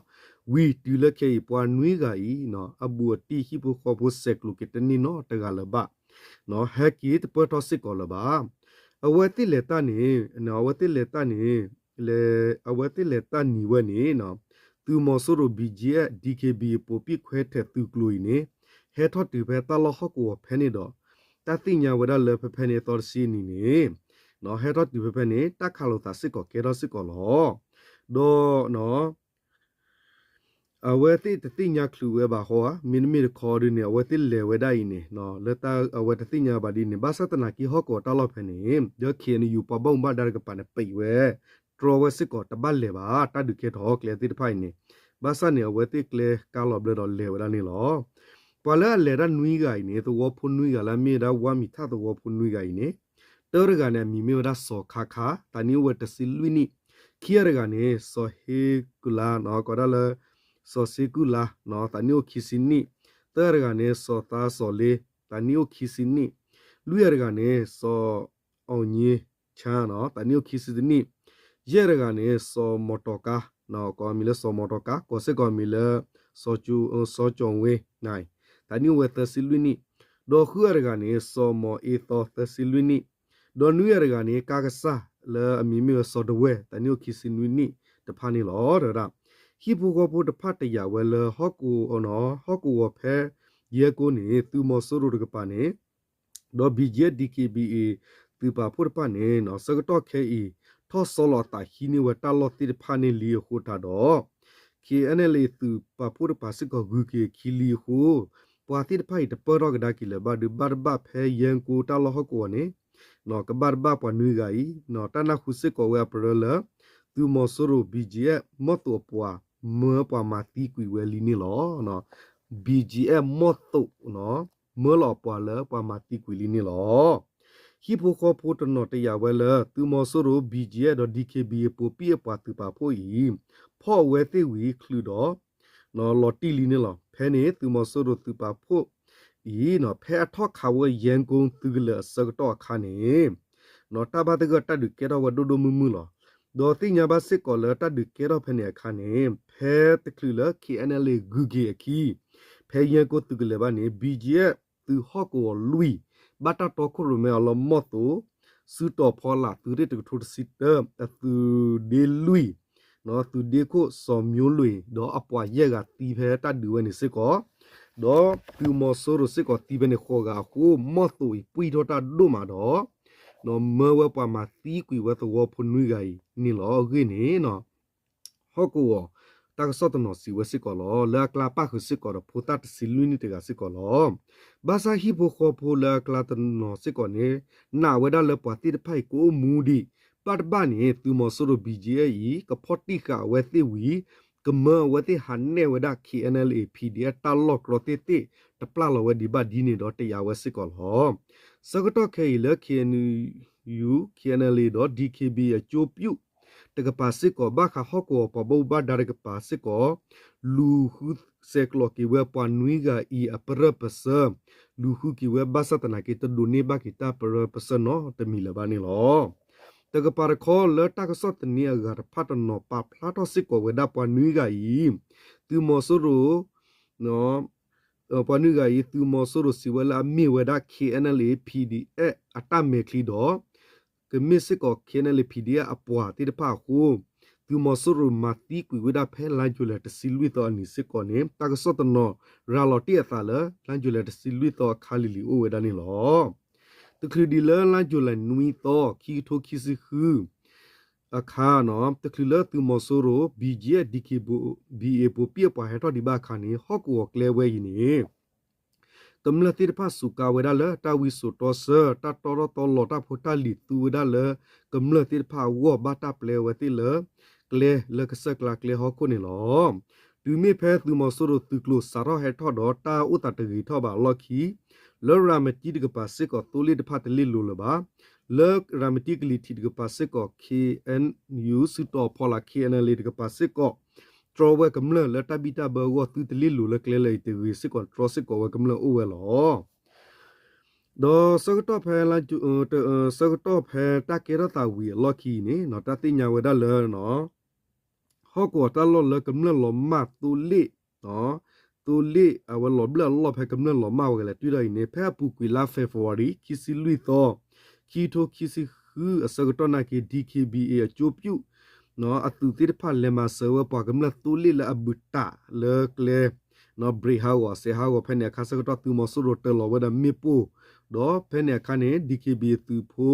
ဝံၤတုၤလၢခဲအံၤ ပှၤနွံဂၤအံၤ အဘူးအတံၢ်ဟံၣ်ဖိဃီဖိစဲးကျိၤက့ၤတန့ၢ်နီတဂၤလၢၤဘၣ်, ဟဲက့ၤတပၢၢ်ထီၣ်စ့ၢ်ကီးလၢၤဘၣ်. အဝဲသ့ၣ်လဲၤတၢ်န့ၣ် အဝဲသ့ၣ်လဲၤတၢ်န့ၣ် အဝဲသ့ၣ်လဲၤတၢ်နံၤဝဲန့ၣ် သုးမီၤစိရိၤ ဘီၣ်ကၠံၣ်အဲၣ် ဒံၣ်ခ့ဘံၣ် ပိာ်ပံၣ်ခွဲးထဲးသုးကျိၤအံၤန့ၣ် ဟဲထီၣ်တုၤဖဲတၢ်လီၢ်ဟီၣ်ကဝီၤဖဲန့ၣ်ဒီး တၢ်သ့ၣ်ညါဝဲဒၣ်လၢဖဲဖဲန့ၣ်အသီတဆံအနံၤန့ၣ် ဟဲထီၣ်တုၤဖဲဖဲန့ၣ် တၢ်ခးလိာ်သးစ့ၢ်ကီးကဲထီၣ်စ့ၢ်ကီးလီၤ. ဒီး အ အဝဲသ့ၣ်တသ့ၣ်ညါချုးဝဲဘၣ်ဃီဧါ, မ့တမ့ၢ်တခီဒုန့ၣ် အဝဲသ့ၣ်လဲၤဝဲဒၣ်အံၤန့ၣ် လၢတၢ်အဝဲတသ့ၣ်ညါဘၣ်ဒ်န့ၣ် ဘၣ်ဆၣ်သနာ်က့ဟီၣ်ကဝီၤတၢ်လီၢ်ဖဲန့ၣ် ဒီး ခ့ၣ်အဲၣ်ယူၣ် ပှၤဘၣ်မူဘၣ်ဒါတကပၤန့ၣ် ပံးဝဲ တြီဝဲစ့ၢ်ကီး တဘၣ်လဲၤဘၣ် တၢ်ဒုးကဲထီၣ်ဟီၣ်ကျဲသ့ၣ်တဖၣ်အံၤန့ၣ်, ဘၣ်ဆၣ်န့ၣ် အဝဲသ့ၣ်ကျဲကါလီၤဘျၢဒီးလဲၤဝဲဒၣ်န့ၣ်လီၤ. ပှၤလၢအလဲၤတၢ်နွံဂၤအံၤန့ၣ် သဝီဖိနွံဂၤလၢအမ့ၢ်ဝဲဒၣ်ဝါမံၤထၣ်သဝီဖိနွံဂၤအံၤန့ၣ်, တၢတဂၤန့ၣ် အမံၤမ့ၢ်ဝဲဒၣ်စီၤခါခါ သးနံၣ်အိၣ်ဝဲတဆံလွံၢ်နံၣ်, ခံဂၤတဂၤန့ၣ် စီၤဟ့ကူလါ ကိးဒၣ်လၢ စီၤစ့ကူလါ သးနံၣ်အိၣ်ခံဆံနံၣ်, သၢဂၤတဂၤန့ၣ် စီၤသါစီၤလ့ သးနံၣ်အိၣ်ခံဆံနံၣ်, လွံၢ်ဂၤတဂၤန့ၣ် စီၤ အီၣ်ည့ဆါ သးနံၣ်အိၣ်ခံဆံတနံၣ်, ယဲၢ်တဂၤန့ၣ် စီၤမီၤတီၤကါ ကိးမံၤလၢစီၤမီၤတီၤကါ ကိးစ့ၢ်ကီးမံၤလၢ စီၤကၠီၤဝ့ သးနံၣ်အိၣ်ဝဲသၢဆံလွံၢ်နံၣ်, ဒီးဃုဂၤတဂၤန့ၣ် စီၤမီၤအ့သီသၢဆံလွံၢ်နံၣ်, ဒီးနွံဂၤတဂၤန့ၣ် ကါကစၢ်လၢအမံၤမ့ၢ်ဝဲစီၤဒဝဲၢ် သးနံၣ်အိၣ်ခံဆံနွံနံၣ်တဖၣ်န့ၣ်လီၤ. တဝဲဒၣ် ဟံၣ်ဖိဃီဖိတဖၣ်တယာ်ဝဲလၢ ဟီၣ်ကဝီၤဖဲ ယဲၢ်ကိန့ၣ် သုးမီၤစိရိၤတကပၤန့ၣ် ဒီး ဘီကၠံအ့ၣ် ဒံၣ်ခ့ၣ်ဘံၣ်အ့ၣ် သုးပာ်ဖှိၣ်တဖၣ်န့ၣ် ဆၢကတီၢ်ခဲအံၤ ထီၣ်ဆီလီၤအသးဟံးန့ၢ်ဝဲတၢ်လီၢ်သ့ၣ်တဖၣ်န့ၣ်လံအဃိသတးဒီး ခ့ၣ်အဲၣ်အဲၣ်လ့ၣ် သုးပာ်ဖှိၣ်တကပၤစ့ၢ်ကီးဂုၤက့ၤအခံလံအဃိ ပှၤသ့ၣ်တဖၣ်အံၤ တပၢၢ်ထီၣ်ကဒါက့ၤလၢၤဘၣ်ဒီး ဘၣ်တဘၣ်ဖဲယဲၢ်ကိတၢ်လီၢ်ဟီၣ်ကဝီၤန့ၣ် ကဘၣ်တဘၣ်ပှၤနွံဂၤအံၤ တၢ်နၢ်ဟူစ့ၢ်ကီးဝဲအပရၢလၢ သုးမီၤစိရိၤ ဘီကၠံအ့ၣ် မီၢ်သိးအပှၤ မၢပှၤမၤသံကွံာ်ဝဲလံန့ၣ်လီၤ. ဘီကၠံအ့ၣ် မီၢ်သိး မၢလီၤအပှၤလၢပှၤမၤသံကွံာ်လံန့ၣ်လီၤ. ဟံၣ်ဖိဃီဖိတနီၤတယာ်ဝဲလၢ သုးမီၤစိရိၤ ဘီကၠံအ့ၣ် ဒီး ဒံၣ်ခ့ၣ်ဘံၣ်အ့ၣ် ပိာ်ပံၣ်အပှၤသုးပာ်ဖှိၣ်အံၤ ဖီၣ်အဝဲသ့ၣ်ဝံၤချုးဒီး လီၤတံၢ်လံန့ၣ်လီၤ. ဖဲန့ၣ် သုးမီၤစိရိၤသုးပာ်ဖှိၣ်အံၤ ဖဲအထီၣ်ခးဝဲယဲၢ်ကိသုးကလၢၤအဆၢကတီၢ်အခါန့ၣ် တၢ်ဘၣ်သဂၢၢ်တၢ်ဒုးကဲထီၣ်ဝဲဒိၣ်ဒိၣ်မုၢ်မုၢ်လီၤ. ဒီးသ့ၣ်ညါဘၣ်စ့ၢ်ကီးလၢတၢ်ဒုးကဲထီၣ်ဖဲန့ၣ်အခါန့ၣ် ဖဲတချုးလၢ ခ့ၣ်အဲၣ်အဲၣ်လ့ၣ် ဂုၤက့ၤအခံ ဖဲယဲၢ်ကိသုးကလၢၤဘၣ်န့ၣ် ဘီကၠံအ့ၣ် သုးဟီၣ်ကဝီၤလွံၢ် ဘၣ်တၢ်တီခိၣ်ရိၣ်မဲအီၤလၢမီၢ်သိး စုတီၤဖီလာ် သုးရ့ၣ်တကထိတဆံတၢ အသုးဒ့လွံၢ် သုးဒ့ခိၣ်စီၤမၠိလွံၢ် ဒီးအပှၤယဲၢ်ဂၤသံဖဲတၢ်ဒုးဝဲန့ၣ်စ့ၢ်ကီး, ဒီးသုးမီၤစိရိၤစ့ၢ်ကီးသံဖဲန့ၣ် ဃိးဂၤအဃိ မီၢ်သိးအံၤပှံၢ်ထီၣ်တၢ်ဒိၣ်မးဒီး မၢဝဲပှၤမၤသံကွံာ်ဝဲသဝီဖိနွံဂၤအံၤန့ၣ်လီၤ. အဂ့ၢ်န့ၣ် ဟီၣ်ကဝီၤ တၢ်ကစီၣ်တနီၤစံးဝဲစ့ၢ်ကီးလီၤ. လၢအကျါပၣ်ဃုာ်စ့ၢ်ကီးဒီးဖိသၣ်တဆံလွံၢ်နံၣ်တဂၤစ့ၢ်ကီးလီၤ. ဘၣ်ဆၣ်ဟံၣ်ဖိဃီဖိလၢအကျါတနီၤစ့ၢ်ကီးန့ၣ် နာ်ဝဲဒၣ်လၢပှၤသ့ၣ်တဖၣ်အံၤကအိၣ်မူဒံး ဘၣ်တဘၣ်န့ၣ် သုးမီၤစိရိၤ ဘီကၠံအ့ၣ် အံၤ ကဖီၣ်တံၢ်ဃာ်အဝဲသ့ၣ်ဝံၤ ကမၢအဝဲသ့ၣ်ဟးနဲၣ်ဝဲဒၣ် ခ့ၣ်အဲၣ်အဲၣ်လ့ၣ် ပီၣ်ဒံၣ်အဲၣ် တၢ်လီၢ်ကြီသ့ၣ်သ့ၣ် တပျၢ်လီၤဝဲဒံးဘၣ်ဒ်န့ၣ်ဒီးတယာ်ဝဲစ့ၢ်ကီးလီၤ. ဆၢကတီၢ်ခဲအံၤလၢ ခ့ၣ်အဲၣ်ယူၣ် ခ့ၣ်အဲၣ်အဲၣ်လ့ၣ် ဒီး ဒံၣ်ခ့ၣ်ဘံၣ်အကျိပူၣ် တကပၤစ့ၢ်ကီး ဘၣ်ဃးဟီၣ်ကဝီၤပှၤဘၣ်မူဘၣ်ဒါတကပၤစ့ၢ်ကီး လူၤဃုဆဲးကျိးက့ၤဝဲပှၤနွံဂၤအံၤအပရၢပစၢၤ, လူၤဃုက့ၤဝဲဘၣ်ဆၣ်သနာ်က့ တဒိးန့ၢ်ဘၣ်က့ၤတၢ်ပရၢပစၢၤနီတမံၤလၢၤဘၣ်န့ၣ်လီၤ. တကပၤတခီလၢတၢ်ကစီၣ်သန့အဂၤတဖၣ်တနီၤပာ်ဖျါထီၣ်စ့ၢ်ကီးဝဲဒၣ်ပှၤနွံဂၤအံၤ သုးမီၤစိရိၤ ပှၤနွံဂၤအံၤ သုးမီၤစိရိၤစံးဝဲလၢအမ့ၢ်ဝဲဒၣ် ခ့ၣ်အဲၣ်အဲၣ်လ့ၣ် ပီၣ်ဒံၣ်အဲၣ် အတၢ်မဲာ်ချံဒီး ကမ့ၢ်စ့ၢ်ကီး ခ့ၣ်အဲၣ်အဲၣ်လ့ၣ် ပီၣ်ဒံၣ်အဲၣ် အပှၤသ့ၣ်တဖၣ်အဃိ သုးမီၤစိရိၤမၤသံကွံာ်ဝဲဒၣ်ဖဲ လါယူၤလံတဆံလွံၢ်သီအနံၤစ့ၢ်ကီးန့ၣ် တၢ်ကစီၣ်တနီၤရၤလီၤတ့ၢ်အသးလၢ လါယူၤလံတဆံလွံၢ်သီအခါလံၤလံၤအိၣ်ဝဲဒၣ်န့ၣ်လီၤ. တချုးဒံးလၢလါယူၤလံနွံသီ ခံကထိခံဆံဃု အခါ တချုးလၢသုးမီၤစိရိၤ ဘီကၠံအ့ၣ် ဒံၣ်ခ့ၣ်ဘံၣ်အ့ၣ် ပိာ်ပံၣ်အပှၤဟဲထီၣ်ဒံးဘၣ်အခါန့ၣ် ဟီၣ်ကဝီၤကျဲဝဲအံၤန့ၣ် ကမျၢၢ်သ့ၣ်တဖၣ်စူးကါဝဲဒၣ်လၢ တၢ်ဝံစိာ်တီဆၢ တၢ်တီထီၣ်တီလီၤတၢ်ဖိတၢ်လံၤသူဝဲဒၣ်လၢ ကမျၢၢ်သ့ၣ်တဖၣ်အဂီၢ် ဘၣ်တၢ်ပျဲဝဲသ့ၣ်လၢ ကျဲလၢကစၢၢ်ကျါကျဲဟီၣ်ခိၣ်န့ၣ်လီၤ. တုၤမ့ၢ်ဖဲသုးမီၤစိရိၤသုးကျိၤစးထီၣ်ဟဲထီၣ်ဒီး တၢ်အိၣ်သးတဂ့ၤထီၣ်ဘၣ်အလီၢ်ခံ လၢရၤမတံတကပၤစ့ၢ်ကီး သိလ့ၣ်တဖၣ်တလ့ၣ်လိၤလၢၤဘၣ်. လၢရၤမတံကလံၤထံးတကပၤစ့ၢ်ကီး ခ့ၣ်အဲၣ်ယူၣ် စုတီၤဖီလာ် ခ့ၣ်အဲၣ်အဲၣ်လ့ၣ်တကပၤစ့ၢ်ကီး တြီဝဲကမျၢၢ်လၢတၢ်ဘံၣ်တၢ်ဘၢအဂီၢ် သုတလ့ၣ်လိၤလၢကျဲလၢအံၤတဂ့ၤစ့ၢ်ကီး တြီစ့ၢ်ကီးဝဲကမျၢၢ်အိၣ်ဝဲလီၤ. ဒီးဆၢကတီၢ်ဖဲ ဆၢကတီၢ်ဖဲတၢ်ကဲထီၣ်သးဝံၤအလီၢ်ခံအံၤန့ၣ် တၢ်သ့ၣ်ညါဝဲဒၣ်လၢ ဟီၣ်ကဝီၤတၢ်လီၢ်လၢကမျၢၢ်လီၤမၢ်သိလ့ၣ် သိလ့ၣ်အဝဲလီၤဘျၢၣ်အလီၢ်ဖဲကမျၢၢ်လီၤမၢ်ဝဲလဲၣ် တုၤဒီးအံၤန့ၣ် ဖဲအပူၤကွံာ်လါ February ခံဆံလွံၢ်သီ ခံကထိခံဆံဃုအဆၢကတီၢ်နာ်က့ ဒံၣ်ခ့ၣ်ဘံၣ်အ့ၣ် အကျိပူၣ် အသုးသ့ၣ်တဖၣ်လဲၤမၤစၢၤဝဲပှၤကမျၢၢ်သိလ့ၣ်လၢအဘူးတးလၢကျဲ ဘြံးဟးဂီၤ စဲးဟးဂီၤဖဲန့ၣ်အခါဆၢကတီၢ် သုးမီၤစိရိၤတၢၤလီၤဝဲဒီးမ့ၣ်ပိၢ် ဒီးဖဲန့ၣ်အခါန့ၣ် ဒံၣ်ခ့ၣ်ဘံၣ်အ့ၣ်သုးဖိ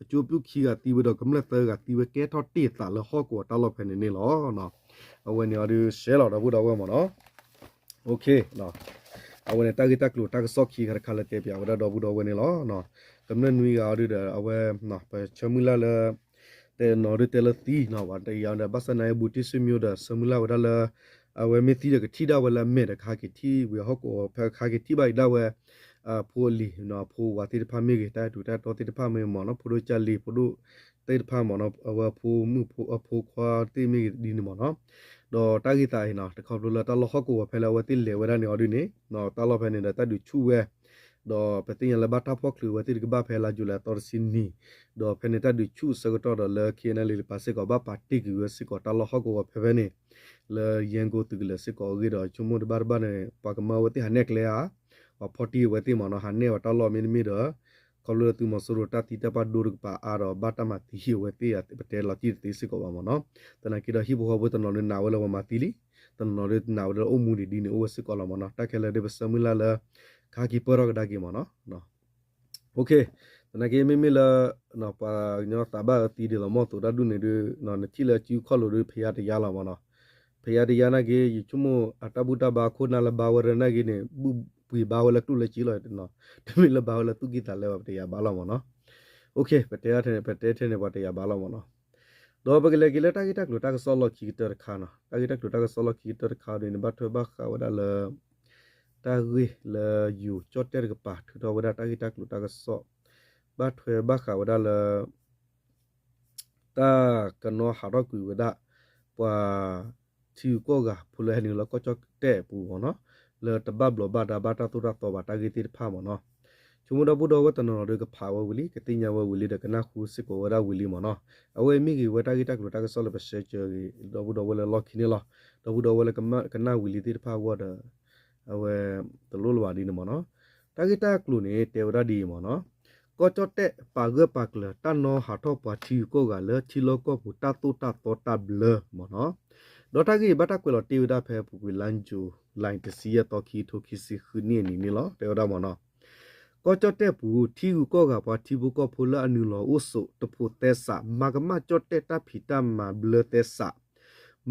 အကျိပူၣ်ခံဂၤသံဝဲဒီးကမျၢၢ်သၢဂၤသံဝဲကဲထီၣ်တ့ၢ်သးလၢဟီၣ်ကဝီၤတၢ်လီၢ်ဖဲန့ၣ်န့ၣ်လီၤ. အဝဲန့ၣ်အီၤဒုးရှဲလီၤ ဒီပုၢ်ဒီဝဲၢ်မ့ၢ်နီၤ. အဝဲန့ၣ်တၢ်ဂ့ၢ်တၢ်ကျိၤတၢ်ကစီၣ်ခံခါတခါလၢတဲပၠးဝဲဒၣ်ဒီပုၢ်ဒီဝဲၢ်န့ၣ်လီၤ. ကမျၢၢ်နွံဂၤအီၤဒုးဒီး အဝဲ ပဆၢမုၢ်လၢ်လၢ တဲနီၤဒုးတဲလၢသံနီၤ ပှၤတယၤဒီး ဘၣ်ဆၣ်သနာ်က့ ဘူးတံၢ်ဆွေမျိုးဒီး ဆၢမုၢ်လၢ်ဝဲဒၣ်လၢ အဝဲမ့ၢ်သံဒီးကထံၣ်ဒၣ်ဝဲလၢအမဲာ်ဒီး ကဟဲက့ၤထံၣ်ဝံၤဟီၣ်ကဝီၤဖဲကဟဲက့ၤထံၣ်ဘၣ်က့ၤဒၣ်ဝဲ အဖိအလံၤ အဖိအဝၤသ့ၣ်တဖၣ်မ့ၢ်ဂ့ၤ တၢ်အဲၣ်တူးတၢ်အဲၣ်တီသ့ၣ်တဖၣ်မ့ၢ်မ့ၢ်နီၤ ဖိဒိၣ်ကၢ်လံၤ ဖိဒိၣ်သ့ၣ်တဖၣ်မ့ၢ်နီၤ အဝဲအဖိမုၣ်အဖိခွါသ့ၣ်မ့ၢ်ဂ့ၤဒ်န့ၣ်မ့ၢ်နီၤ. ဒီးတၢ်ဂ့ၢ်သးအံၤနီၤ တခီဖျိလၢတၢ်လီၢ်ဟီၣ်ကဝီၤဖဲလၢအဝဲသ့ၣ်လဲၤဝဲဒၣ်န့ၣ်အီၤဒုးန့ၣ် တၢ်လီၢ်ဖဲန့ၣ်ဒီးတၢ်ဒုးဆူၣ်ဝဲ ဒီးပသ့ၣ်ညါလၢဘၣ်တၢ်ဖီၣ်ချုးဝဲသ့ၣ်တကဘၣ်ဖဲလါယူၤလံအသီတဆံနံၤ ဒီးဖဲန့ၣ်တၢ်ဒုးဆူၣ်အဆၢကတီၢ်ဒီးလၢ ခ့ၣ်အဲၣ်ယူၣ်လ့ပၤစ့ၢ်ကီး ဘၣ်ပာ်တ့ၢ်ကွံာ်ဝဲစ့ၢ်ကီးတၢ်လီၢ်ဟီၣ်ကဝီၤဖဲဖဲန့ၣ် လၢယဲၢ်ကိၢ်သုးကလၢၤစ့ၢ်ကီးအဂ့ၢ်ဒီး ဆိကမိၣ်တဘၣ်တဘၣ်န့ၣ် ပှၤကမၢဝဲသ့ၣ်ဟးနဲၣ်ကျဲဧါ, ပှၤဖီၣ်တံၢ်ဝဲသ့ၣ်မ့ၢ်နီၤ ဟးနဲၣ်ဝဲတၢ်လီၢ်မ့တမ့ၢ်ဒီး ခီဖျိလၢသုးမီၤစိရိၤတၢ်သံတၢ်ပှၢ်ဒိၣ်တကပၤအါဒီး ဘၣ်တၢ်မၤသံအဝဲသ့ၣ် ပတဲလီၤတံၢ်တသ့စ့ၢ်ကီးဘၣ်မ့ၢ်နီၤ. သနာ်က့ဒီးဟံၣ်ဖိဃီဖိတနီၤဒုးနာ်ဝဲလၢပှၤမၤသံလံ, တနီၤဒုးနာ်ဝဲလၢအိၣ်မူဒံးဒ်န့ၣ် အိၣ်ဝဲစ့ၢ်ကီးလီၤမ့ၢ်နီၤ. တၢ်ခဲလၢာ်ဒုးပဆၢမုၢ်လၢ်လၢ ကဟဲက့ၤပၢၢ်ထီၣ်ကဒါက့ၤမ့ၢ်နီၤ. သနာ်က့မ့မ့ၢ်လၢ ပှၤကညီသးဘၣ်အၢသံဒ်သိးမီၢ်သိးတၢ်ဒူၣ်န့ၣ်ဒုး နထံၣ်လၢစုခီၣ်လိၤဒုး ဖယါတယါလီၤမ့ၢ်နီၤ. ဖယါတယါနာ်က့ ယဆိကမိၣ်အတၢ်ဘူၣ်တၢ်ဘါခိၣ်နၢ်လၢဘါဝဲဒၣ်နာ်က့န့ၣ် ဘူၣ်ပှ့ၤဘါဝဲလၢကျိၣ်လၢစ့လီၤ, တမ့ၢ်လၢဘါဝဲလၢသူၣ်ကံၢ်သးလဲဘၣ် ပတယၤဘါလီၤမ့ၢ်နီၤ. ပတဲထဲန့ၣ် ပတဲထဲန့ၣ် ပှၤတယၤဘါလီၤမ့ၢ်နီၤ. ဒီးပကလဲၤက့ၤလၢတၢ်ဂ့ၢ်တၢ်ကျိၤတၢ်ကစီၣ်လီၢ်ခံကတၢၢ်တခါနီၤ. တၢ်ဂ့ၢ်တၢ်ကျိၤတၢ်ကစီၣ်လီၢ်ခံကတၢၢ်တခါဒ်န့ၣ် ဘၣ်ထွဲဘၣ်ဃးဝဲဒၣ်လၢ တၢ်ဂ့ၢ်လၢယိၤကၠီၣ်တဲၣ်တကပၤ ထုးထီၣ်ဝဲဒၣ်တၢ်ဂ့ၢ်တၢ်ကျိၤတၢ်ကစီၣ် ဘၣ်ထွဲဘၣ်ဃးဝဲဒၣ်လၢ တၢ်ကနီၤဟးထီၣ်ကွံာ်ဝဲဒၣ် ပှၤထံဂုၤကီၢ်ဂၤ ဖိလၢဟဲနုာ်လၢကီၢ်ကၠီၣ်တဲၣ်အပူၤမ့ၢ်နီၤ, လၢတဘၣ်ဘျီးဘၣ်ဒါဘၣ်တၢ်သိၣ်တၢ်သီဘၣ်တၢ်ဂ့ၢ်သ့ၣ်တဖၣ်မ့ၢ်နီၤ. ဆိကမိၣ်ဒီပုၢ်ဒီဝဲၢ်တနီၤနီၤဒီးကဖးဝဲဝံၤလံ ကသ့ၣ်ညါဝဲဝံၤလံဒီးကနၢ်ဟူစ့ၢ်ကီးဝဲဒၣ်ဝံၤလံမ့ၢ်နီၤ. အဝဲမ့ၢ်ဂ့ၤဝဲတၢ်ဂ့ၢ်တၢ်ကျိၤတၢ်ကစီၣ်လၢပဆၢကၢဂ့ၤ ဒီပုၢ်ဒီဝဲၢ်လၢလီၢ်ခံန့ၣ်လီၤ. ဒီပုၢ်ဒီဝဲၢ်လၢကနၣ်ဝံၤလံသ့ၣ်တဖၣ်အဂီၢ်ဒီး အဝဲ တလိၣ်လၢၤဘၣ်ဒ်န့ၣ်မ့ၢ်နီၤ. တၢ်ဂ့ၢ်တၢ်ကျိၤန့ၣ် တဲဝဲဒၣ်ဒ်အံၤမ့ၢ်နီၤ, ကီၢ်ကၠီၣ်တဲၣ်ပာ်ဂၢၢ်ပာ်ကျၢၤ တၢ်နီၤဟးထီၣ်ပှၤထံဂုၤကီၢ်ဂၤလၢထံလီၢ်ကီၢ်ပူၤတၢ်သိၣ်တၢ်သီတၢ်ဘျၢမ့ၢ်နီၤ. ဒီးတၢ်ဂ့ၢ်အံၤဘၣ်တၢ်ကွဲးလီၤတ့ၢ်ဝဲဒၣ်ဖဲအပူၤကွံာ်လါယူၤလံ တဆံယဲၢ်သီခံကထိခံဆံဃုနံၣ်အနံၤန့ၣ်လီၤ. တဲဝဲဒၣ်မ့ၢ်နီၤ, ကီၢ်ကၠီၣ်တဲၣ်ပူၤ ထံဂုၤကီၢ်ဂၤပှၤထံဖိကီၢ်ဖိလၢအနုာ်လီၤအိၣ်ဆိးတဖိးသဲစး မၤကမၣ်ကၠီၣ်တဲၣ်တၢ်ဖံးတၢ်မၤဘျၢသဲစး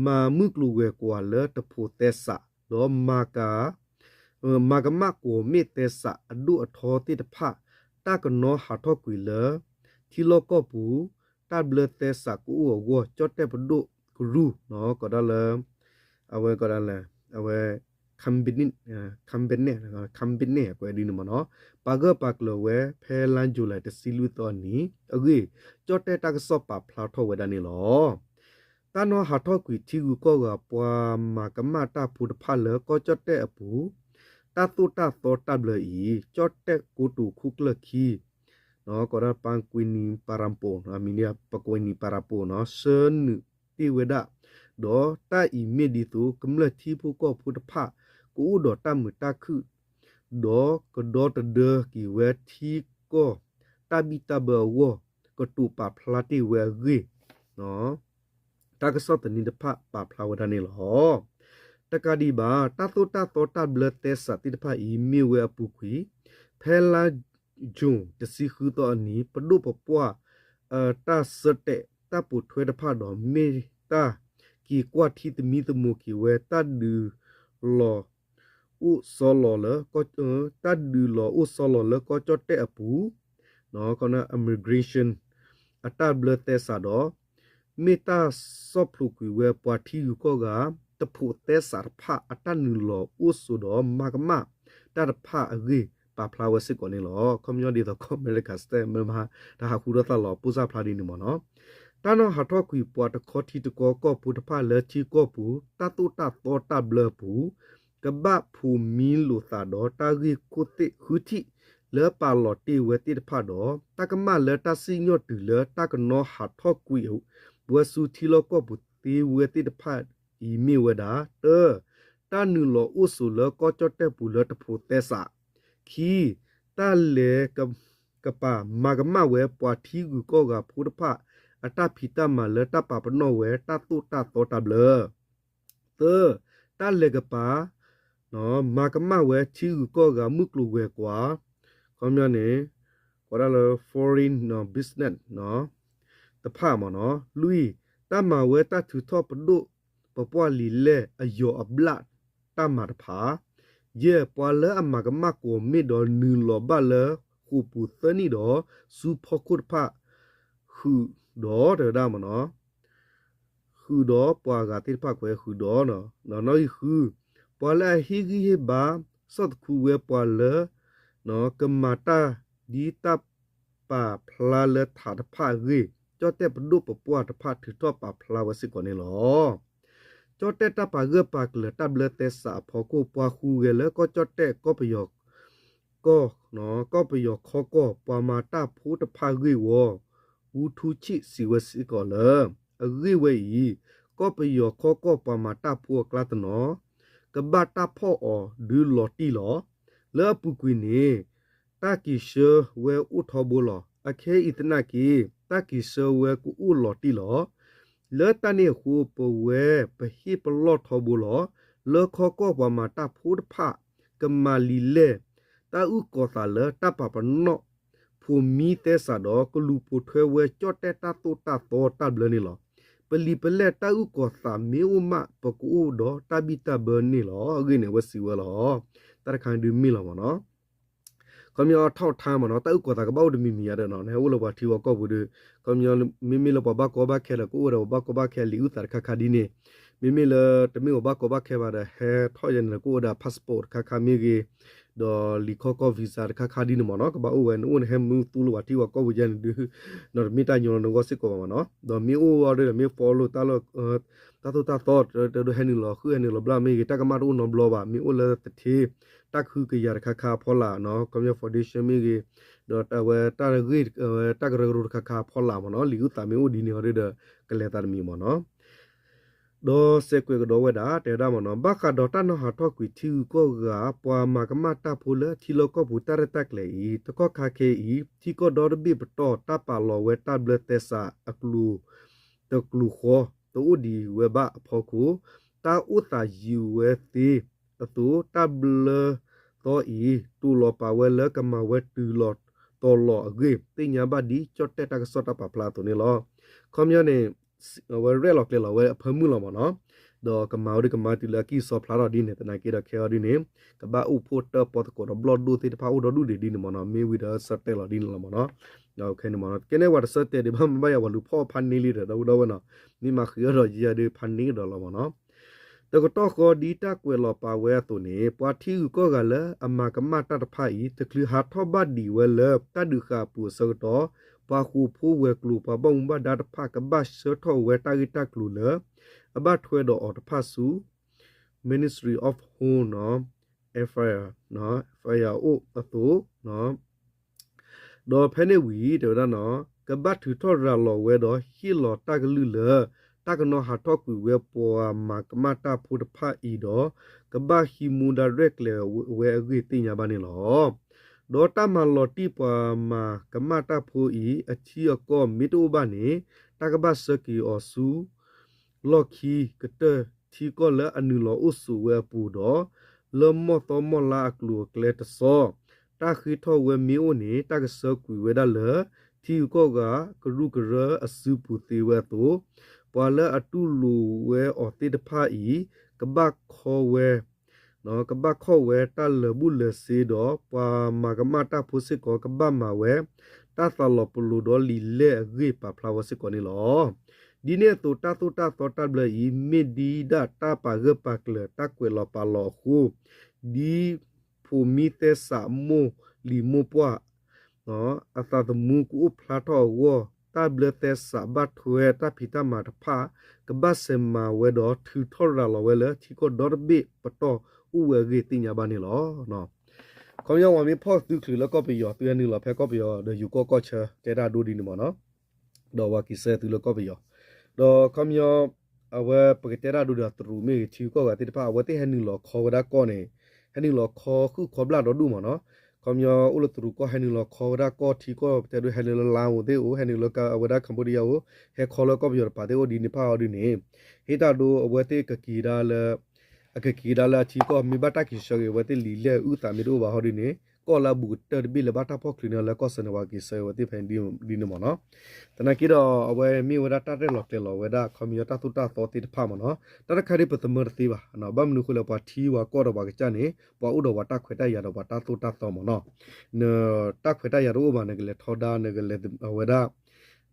မၤမုၢ်ကျိၤဝဲၤကွာ်လၢတဖိးသဲစး ဒီးမၤက မၤကမၣ်ကွီၢ်မ့ၣ်သဲစးအဒိၣ်အထီသ့ၣ်တဖၣ် တၢ်ကနီၤဟးထီၣ်ကွံာ်လၢ ထံလီၢ်ကီၢ်ပူၤ တၢ်ဘျၢသဲစးကအိၣ်အဂီၢ် ကၠီၣ်တဲၣ်ပဒိၣ်ကရူၢ် ကီးဒၣ်လၢ အဝဲကီးဒၣ်လၢ အဝဲ company, company, company ကွဲးဒ်န့ၣ်မ့ၢ်နီၤ ပာ်ဂၢၢ်ပာ်ကျၢၤဝဲဖဲလါယူၤလံ တဆံလွံၢ်သီအနံၤ အဂ့ၢ် ကၠီၣ်တဲၣ်တၢ်ကစီၣ်ပာ်ဖျါထီၣ်ဝဲဒၣ်န့ၣ်လီၤ. တၢ်နီၤဟးထီၣ်ကွံာ်ထံဂုၤကီၢ်ဂၤပှၤမၤကမၣ်တၢ်ဖိတဖၣ်လၢကီၢ်ကၠီၣ်တဲၣ်အပူၤ တၢ်သိၣ်တၢ်သီတၢ်ဘျၢအံၤ ကၠီၣ်တဲၣ်ကိတိာ်ခိၣ်ကျၢၢ်ခံ ကီးဒၣ်ပၣ်ကွံနံၤပၤရၤပိာ် မံၤဒ်ပၣ်ကွံနံၤပၤရၤပိာ်နီၤ ဆှၢနုာ်တ့ၢ်ဝဲဒၣ် ဒီးတၢ်အံၤမ့ၢ်ဒ်သိး ကမျၢၢ်ထံဖိကီၢ်ဖိတဖၣ် ကအိၣ်ဒီးတၢ်မုာ်တၢ်ခုၣ် ဒီးကဒီတဒၢက့ၤဝဲထံကီၢ် တၢ်ဘံၣ်တၢ်ဘၢအဂီၢ် ကတိၤပာ်ဖျါတ့ၢ်ဝဲအဂ့ၢ် တၢ်ကစီၣ်သန့တဖၣ်ပာ်ဖျါဝဲဒၣ်န့ၣ်လီၤ. တကးဒံးဘၣ် တၢ်သိၣ်တၢ်သီတၢ်ဘျၢသဲစးသ့ၣ်တဖၣ်အံၤ မ့ၢ်ဝဲအပူၤကွံာ် ဖဲလါယူၤ တဆံဃုသီအနံၤ ပဒိၣ်ပပှၢ် တၢ်ဆၢတဲာ်တၢ်ပိာ်ထွဲတဖၣ်ဒီး မ့ၢ်တၢ်က့ၤကွၢ်ထံသမံသမိးက့ၤဝဲ တၢ်ဒုးလီၤ အိၣ်စီလီၤလၢ တၢ်ဒုးလီၤအိၣ်စီလီၤလၢကီၢ်ကၠီၣ်တဲၣ်အပူၤ immigration အတၢ်ဘျၢသဲစးဒီး မ့ၢ်တၢ်ဆီၣ်ဖျိးကွံာ်ဝဲပှၤထံဂုၤကီၢ်ဂၤ တဖိးသဲစးတဖၣ် အတၢ်နုာ်လီၤအိၣ်ဆိးဒီးမၤကမၣ်တၢ်တဖၣ်အဂ့ၢ် ပာ်ဖျါဝဲစ့ၢ်ကီးန့ၣ်လီၤ. ခီပညီဒ်သိးကီၢ်အမဲရကၤ state မ့ၢ်မဟါ တၢ်ဟးဃုထီၣ်သၣ်လီၤ ပိၢ်စၢ်ဖျါဒ်န့ၣ်မ့ၢ်နီၤ တၢ်နီၤဟးထီၣ်ကွံာ်ပှၤတခီထံတကီကီၢ်ဖိတဖၣ်လၢထံကီၢ်ပူၤ တၢ်သိၣ်တၢ်သီတၢ်ဘျၢအပူၤ ကဘၣ်ဖိးမံလိာ်သးဒီးတၢ်ဂ့ၢ်ခိၣ်သ့ၣ်ဃုထံၣ်လၢပာ်လီၤတ့ၢ်ဝဲသ့ၣ်တဖၣ်ဒီး တၢ်ကမၣ်လၢတၢ်စံၣ်ညီၣ်တုၤလၢတၢ်ကနီၤဟးထီၣ်ကွံာ်ဝဲဆူထံလီၢ်ကီၢ်ပူၤသ့ဝဲသ့ၣ်တဖၣ်အံၤမ့ၢ်ဝဲဒၣ် တၢ တၢ်နုာ်လီၤအိၣ်ဆိးလၢကီၢ်ကၠီၣ်တဲၣ်ပူၤလၢတဖိးသဲစး ခံ တၢ်လဲၤကပၤမၤကမၣ်ဝဲပှၤထံဂုၤကီၢ်ဂၤဖိတဖၣ် အတၢ်ဖံးတၢ်မၤလၢတၢ်ပာ်ပနီၣ်ဝဲတၢ်သိၣ်တၢ်သီတၢ်ဘျၢ သၢ တၢ်လဲၤကပၤ မၤကမၣ်ဝဲထံဂုၤကီၢ်ဂၤမုၢ်ကျိၤဝဲၤကွာ် ခီပညီန့ၣ် ကိးဒၣ်လၢ foreign business တဖၣ်မ့ၢ်နီၤ လွံၢ် တၢ်မၤဝဲတၢ်ထုးထီၣ်ပဒိၣ် ပပှၢ်လံာ်လဲၢ်အယီၤအဘျၣ်တၢ်မၤတဖၣ်, ယဲၢ် ပှၤလၢအမၤကမၣ်ကွီၢ်မ့ၢ်ဒီးနုာ်လီၤဘၣ်လၢဃိာ်ပူၤသၢနံၣ်ဒီး ဆူဖီခိၣ်တဖၣ် ဃုာ်ဒီးတဝဲဒၣ်မ့ၢ်နီၤ ဃုာ်ဒီးပှၤဂၤသ့ၣ်တဖၣ်ခွဲးဃုာ်ဒီး, နီၣ်ဂံၢ်ဃု, ပှၤလၢအဟ့ၣ်ဂံၢ်ဟ့ၣ်ဘါ ဆီၣ်သခူဝဲပှၤလၢ ကမၤတၢ်ဒ်တၢ်ပာ်ဖျါလၢထးတဖၣ်အဂ့ၢ်, ကၠီၣ်တဲၣ်ပဒိၣ်ပပှၢ်တဖၣ်ထုးထီၣ်ပာ်ဖျါဝဲစ့ၢ်ကီးန့ၣ်လီၤ. ကၠီၣ်တဲၣ်တၢ်ပာ်ဂၢၢ်ပာ်ကျၢၤတၢ်ဘျၢသဲစးအဖီခိၣ် ပှၤဃုဂဲၤလၢကီၢ်ကၠီၣ်တဲၣ် ကီၢ်ပယီၤ ကီၢ် ကီၢ်ပယီၤခီကီၢ် ပှၤမၤတၢ်ဖိတဖၣ်အဂ့ၢ်ဝီ ဝူထူဆံးစံးဝဲစ့ၢ်ကီးလၢ အဂ့ၢ်ဝဲအံၤ ကီၢ်ပယီၤခီကီၢ်ပှၤမၤတၢ်ဖိအကျါတနီၤ ကဘၣ်တၢ်ဖီၣ်အီၤဒုးလီၤတံၢ်လီၤ. လၢအပူၤကွံာ်န့ၣ် တၢ်က့ၤဆှၢဝဲအိၣ်ထီဘိလီၤ. အခဲအံၤသနာ်က့ တၢ်က့ၤဆှၢဝဲကအိၣ်လီၤတံၢ်လီၤ. လၢတၢ်န့ၣ်အဃိ ပဝဲပဟ့ၣ်ပလီၢ်ထီဘိလီၤ. လၢခီကီၢ်ပှၤမၤတၢ်ဖိတဖၣ် ကမၤလံာ်လဲၢ် တၢ်အုၣ်ကီၤသးလၢတၢ်ပာ်ပနီၣ် ဖိးမံသဲစးဒီး ကလူၤပိာ်ထွဲဝဲကၠီၣ်တဲၣ်တၢ်သိၣ်တၢ်သီတၢ်ဘျၢန့ၣ်လီၤ. ပလံာ်ပလဲၢ်တၢ်အုၣ်ကီၤသးမ့ၢ်အိၣ်မး ပကအိၣ်ဒီးတၢ်ဘံၣ်တၢ်ဘၢန့ၣ်လီၤ. အဂ့ၢ်န့ၣ် အဝဲစံးဝဲလီၤ. တၢ်တခါဒုးမ့ၢ်လီၤမ့ၢ်နီၤ ခီပညီအထီၣ်ထါမ့ၢ်နီၤ တၢ်အုၣ်ကီၤသးကဘၣ်အိၣ်တမံၤမံၤဧါဒီးနီၤ နဟဲအိၣ်လၢပှၤထံပှၤကီၢ်ပူၤဒီး ခီပညီ မ့မ့ၢ်လၢပှၤဘၣ်ကီဘၣ်ခဲဒီး ကအိၣ်ဝဲဒီးပှၤဘၣ်ကီဘၣ်ခဲလံာ်အုၣ်သးတခါခါဒ်န့ၣ် မ့မ့ၢ်လၢတမ့ၢ်ပှၤဘၣ်ကီဘၣ်ခဲဘၣ်ဒီး ဟဲထီၣ်ယဲန့ၣ်လီၤ ကအိၣ်ဝဲဒၣ် passport တခါခါမ့ၢ်ဂ့ၤ ဒီးလံာ်ခီကီၢ် visa တခါခါဒ်န့ၣ်မ့ၢ်နီၤ ကဘၣ်အိၣ်ဝဲ နအိၣ်နဟဲမ့ၢ်သူလၢပှၤထံပှၤကီၢ်ပူၤယဲန့ၣ်ဒုး နီၤတမ့ၢ်တၢ်ညီလၢနဂီၢ်စ့ၢ်ကီးဘၣ်မ့ၢ်နီၤ ဒီးမ့ၢ်အိၣ်ဝဲဒီးမ့ၢ် follow တၢ်လၢ တၢ်သိၣ်တၢ်သီ တဒိးဟဲနုာ်လီၤဃုာ်ဟဲနုာ်လီၤဘျၣ်မ့ၢ်ဂ့ၤ တၢ်ကမၣ်တအိၣ်နီတဘျီဘၣ် မ့ၢ်အိၣ်လၢသထ့ တၢ်ခုကယၤတခါခါအဖီလာ်နီၤ ခီပညီ foundation မ့ၢ်ဂ့ၤ ဒီးအဝဲတၢ်ဂ့ၢ် တၢ်ကရၢကရိတခါခါအဖီလာ်မ့ၢ်နီၤ လံာ်အုၣ်သးမ့ၢ်အိၣ်ဒ်န့ၣ်အီၤဒီး ကလဲၤသးတမံၤမ့ၢ်နီၤ ဒီးစဲးကွဲးကဒီးဝဲဒၣ် တဲဝဲဒၣ်မ့ၢ်နီၤ ဘၣ်ဃးဒီးတၢ်နီၤဟးထီၣ်ကွံာ်ထံဂုၤကီၢ်ဂၤ ပှၤမၤကမၣ်တၢ်ဖိလၢထံလီၢ်ကီၢ်ပူၤတၢ်ရဲၣ်တၢ်ကျဲၤအံၤ တကီၢ်ခါခဲအံၤ ထံကီၢ်ဒီတဘ့ၣ်ပတီၢ် တၢ်ပာ်လီၤဝဲတၢ်ဘျၢသဲစးအကျိၤ တကျိၤဃီ တအိၣ်ဒံးဝဲဘၣ်အဖီခိၣ် တၢ်အိၣ်သးယံာ်ဝဲသ့အသိး တၢ်ဘျၢသီအံၤ တိာ်လီၤပာ်ဝဲလၢကမၤဝဲတုၤလီၤတီၤလီၤအဂ့ၢ် သ့ၣ်ညါဘၣ်ဒ်ကၠီၣ်တဲၣ်တၢ်ကစီၣ်တၢ်ပာ်ဖျါအသိးန့ၣ်လီၤ. ခီပညီန့ၣ် အဝဲရဲၣ်လီၤကျဲၤလီၤဝဲအဖၢမုၢ်လီၤမ့ၢ်နီၤ ဒီးကမၤဝဲဒ်ကမၤတုၤလၢအကံၢ်စီဖျါထီၣ်ဒ်န့ၣ် သနာ်က့ဒီးခဲအံၤဒ်န့ၣ် ကဘၣ်အိၣ်ဖှိၣ်တၢၣ်ပီသကိးဒီးဘျီၣ်ဒိၣ်သ့ၣ်တဖၣ်အိၣ်ဒီဒူၣ်ဒံးဒ်န့ၣ်မ့ၢ်နီၤ မ့ၢ်ဝံၤဒီးဆၢတဲာ်လီၤဒ်န့ၣ်လီၤမ့ၢ်နီၤ ကဲန့ၣ်ပှၤတဆၢတဲာ်ဒံးဘၣ်မ့ၢ်ဘၣ်ယၤပှၤလူၤဖီၣ်ဖးန့ၢ်လံဒီး ဒီပုၢ်ဒီဝဲၢ်နီၤ မ့ၢ်မၤဃံးအီၤဒီးယၤဒုးဖးန့ၢ်ကဒီးလီၤမ့ၢ်နီၤ တကတီၢ်ဃီဒ်တၢ်ကွဲးလီၤပာ်ဝဲအသိးန့ၣ် ပှၤထံဂုၤကီၢ်ဂၤလၢအမၤကမၣ်တၢ်တဖၣ်အံၤ တချုးဟးထီၣ်ဘၣ်ဒံးဝဲလၢတၢ်ဒုးဃာ်အပူၤအဆၢကတီၢ် ပှၤဃိာ်ဖိဝဲၤကျိၤ ပှၤဘၣ်မူဘၣ်ဒါတဖၣ် ကဘၣ်ဆှၢထီၣ်ဝဲတၢ်ဂ့ၢ်တၢ်ကျိၤလၢ အဘၣ်ထွဲဒီးအီၤတဖၣ်ဆူ Ministry of Home နီၤ F I R နီၤ F I R အိၣ်အသိး ဒီးဖဲန့ၣ်ဝံၤ တဲဝဲဒၣ်နီၤ ကဘၣ်ထုးထီၣ်ရၤလီၤဝဲဒီးဟ့ၣ်လီၤတၢ်ကလုၢ်လၢ တၢ်ကနီၤဟးထီၣ်ကွံာ်ဝဲပှၤမၤကမၣ်တၢ်ဖိတဖၣ်အံၤဒီး ကဘၣ်ဟံးမူဒါရဲၣ်ကျဲၤဝဲအဂ့ၢ်သ့ၣ်ညါဘၣ်န့ၣ်လီၤ. ဒီးတၢ်မၤလီၤတံၢ်ပှၤမၤကမၣ်တၢ်ဖိအံၤ အထံအကီၢ်မ့ၢ်တအိၣ်ဘၣ်န့ၣ် တၢ်ကဘၣ်ဆှၢက့ၤအီၤဆူ လီၢ်ခံကတၢၢ်ထံကီၢ်လၢအနုာ်လီၤအိၣ်ဆိးဝဲအပူၤဒီး လၢမီၢ်သီမီၢ်လါအကျိၤအကျဲတစီ တၢ်ဃ့ထီၣ်ဝဲမ့ၢ်အိၣ်န့ၣ် တၢ်ကဆှၢကွံာ်ဝဲဒၣ်လၢ ထံဂုၤကီၢ်ဂၤကရူၢ်ကရၢအစုပူၤသ့ဝဲအသိး, ပှၤလၢအတူၢ်လိာ်ဝဲအီၤသ့ၣ်တဖၣ်အံၤ ကဘၣ်ခီဝဲ ကဘၣ်ခီၣ်ဝဲတၢ်လၢာ်ဘူၣ်လၢာ်စ့ဒီး ပှၤမၤကမၣ်တၢ်ဖိစ့ၢ်ကီး ကဘၣ်မၤဝဲ တၢ်သးလီၤပလိာ်ဒီးလံာ်လဲၢ်အဂ့ၢ်ပာ်ဖျါဝဲစ့ၢ်ကီးန့ၣ်လီၤ. ဒ်န့ၣ်အသိး တၢ်သိၣ်တၢ်သီတၢ်ဘျၢအံၤ မ့ၢ်ဒ်ဒၣ်တၢ်ပာ်ဂၢၢ်ပာ်ကျၢၤ တၢ်ကွဲးလီၤပာ်လီၤအဃိ, ဒ်ဖိးမံသဲစးမိၢ်လံၤမိၢ်ပှၢ် အသးသမူကအိၣ်ဖျါထီၣ်အဂီၢ် တၢ်ဘျၢသဲစးဘၣ်ထွဲတၢ်ဖံးတၢ်မၤတဖၣ် ကဘၣ်ဆဲးမၤဝဲဒီးထုးထီၣ်ရၤလီၤဝဲလၢထံကီၢ်ဒီတဘ့ၣ်ပတီၢ်အိၣ်ဝဲအဂ့ၢ်သ့ၣ်ညါဘၣ်န့ၣ်လီၤ. ခီပညီပှၤမ့ၢ်ဖီၣ်သုချုးလၢကီၢ်ပယီၤ သုဟဲနုာ်လီၤဖဲကီၢ်ပယီၤဒီးယိၤကီၢ်ကီၢ်ဆၢ တဲတၢ်ဒိဒ်န့ၣ်မ့ၢ်နီၤ, ဒီးပှၤက့ၤဆှၢသုလၢကီၢ်ပယီၤ, ဒီးခီပညီ အဝဲပကတဲတၢ်ဒိဒီးတရူးမ့ၢ်ဂ့ၤ ထံဂုၤကီၢ်ဂၤသ့ၣ်တဖၣ် အဝဲသ့ၣ်ဟဲနုာ်လီၤခီဝဲဒၣ်ကီၢ်န့ၣ် ဟဲနုာ်လီၤခီဃုာ်ခီဘျၣ်ဒီဒူၣ်မ့ၢ်နီၤ, ခီပညီအိၣ်လၢတရူးကီၢ်ဟဲနုာ်လီၤခီဝဲဒၣ်ကီၢ်ထံကီၢ် ပတဲဒိဟဲနုာ်လၢလါအိၣ်သ့ၣ်အိၣ် ဟဲနုာ်လၢအဝဲဒၣ် Cambodia အိၣ် ဟဲခီလၢကီၢ်ပယီၤတပၤသ့ၣ်အိၣ်ဒ်န့ၣ်ဖၣ်အီၤဒ်န့ၣ် ဟ့ၣ်တၢ်ဒိအဝဲသ့ၣ်ကက့ၤဒၣ်လၢ အကက့ၤဒၣ်လၢအထံကီၢ် မ့ၢ်ဘၣ်တၢ်က့ၤဆှၢက့ၤအဝဲသ့ၣ်လံာ်လဲၢ်အုၣ်သးမ့ၢ်တအိၣ်ဘၣ်ဟီဒ်န့ၣ် ကီၢ်လၢအဘူးကတၢၢ်တဘ့ၣ်လၢဘၣ်တၢ်ဖီၣ်ချုးန့ၢ်လၢကီၢ်စဲၣ်န့ၣ် ပှၤက့ၤဆၢဝဲသ့ၣ်ဖဲဒ်န့ၣ်မ့ၢ်နီၤ. သနာ်က့ဒီး အဝဲမ့ၢ်ဝဲဒၣ်တၢ်ရဲၣ်လီၤကျဲၤလီၤဝဲဒၣ် ခီပညီတၢ်သိၣ်တၢ်သီသ့ၣ်တဖၣ်မ့ၢ်နီၤ. တၢ်တခါဒ်ပသမၢတသ့ဘၣ်, ဘၣ်မနုၤအဃိလဲၣ် ပှၤထံပှၤကီၢ်ဒီးပှၤကစၢ်န့ၣ် ပှၤအိၣ်ဒီးပှၤတၢ်ခွဲးတၢ်ယာ်ဒီးပှၤတၢ်သိၣ်တၢ်သီမ့ၢ်နီၤ. နတၢ်ခွဲးတၢ်ယာ်တအိၣ်ဘၣ် နကလဲၤထီဒါ နကလဲၤအဝဲဒၣ်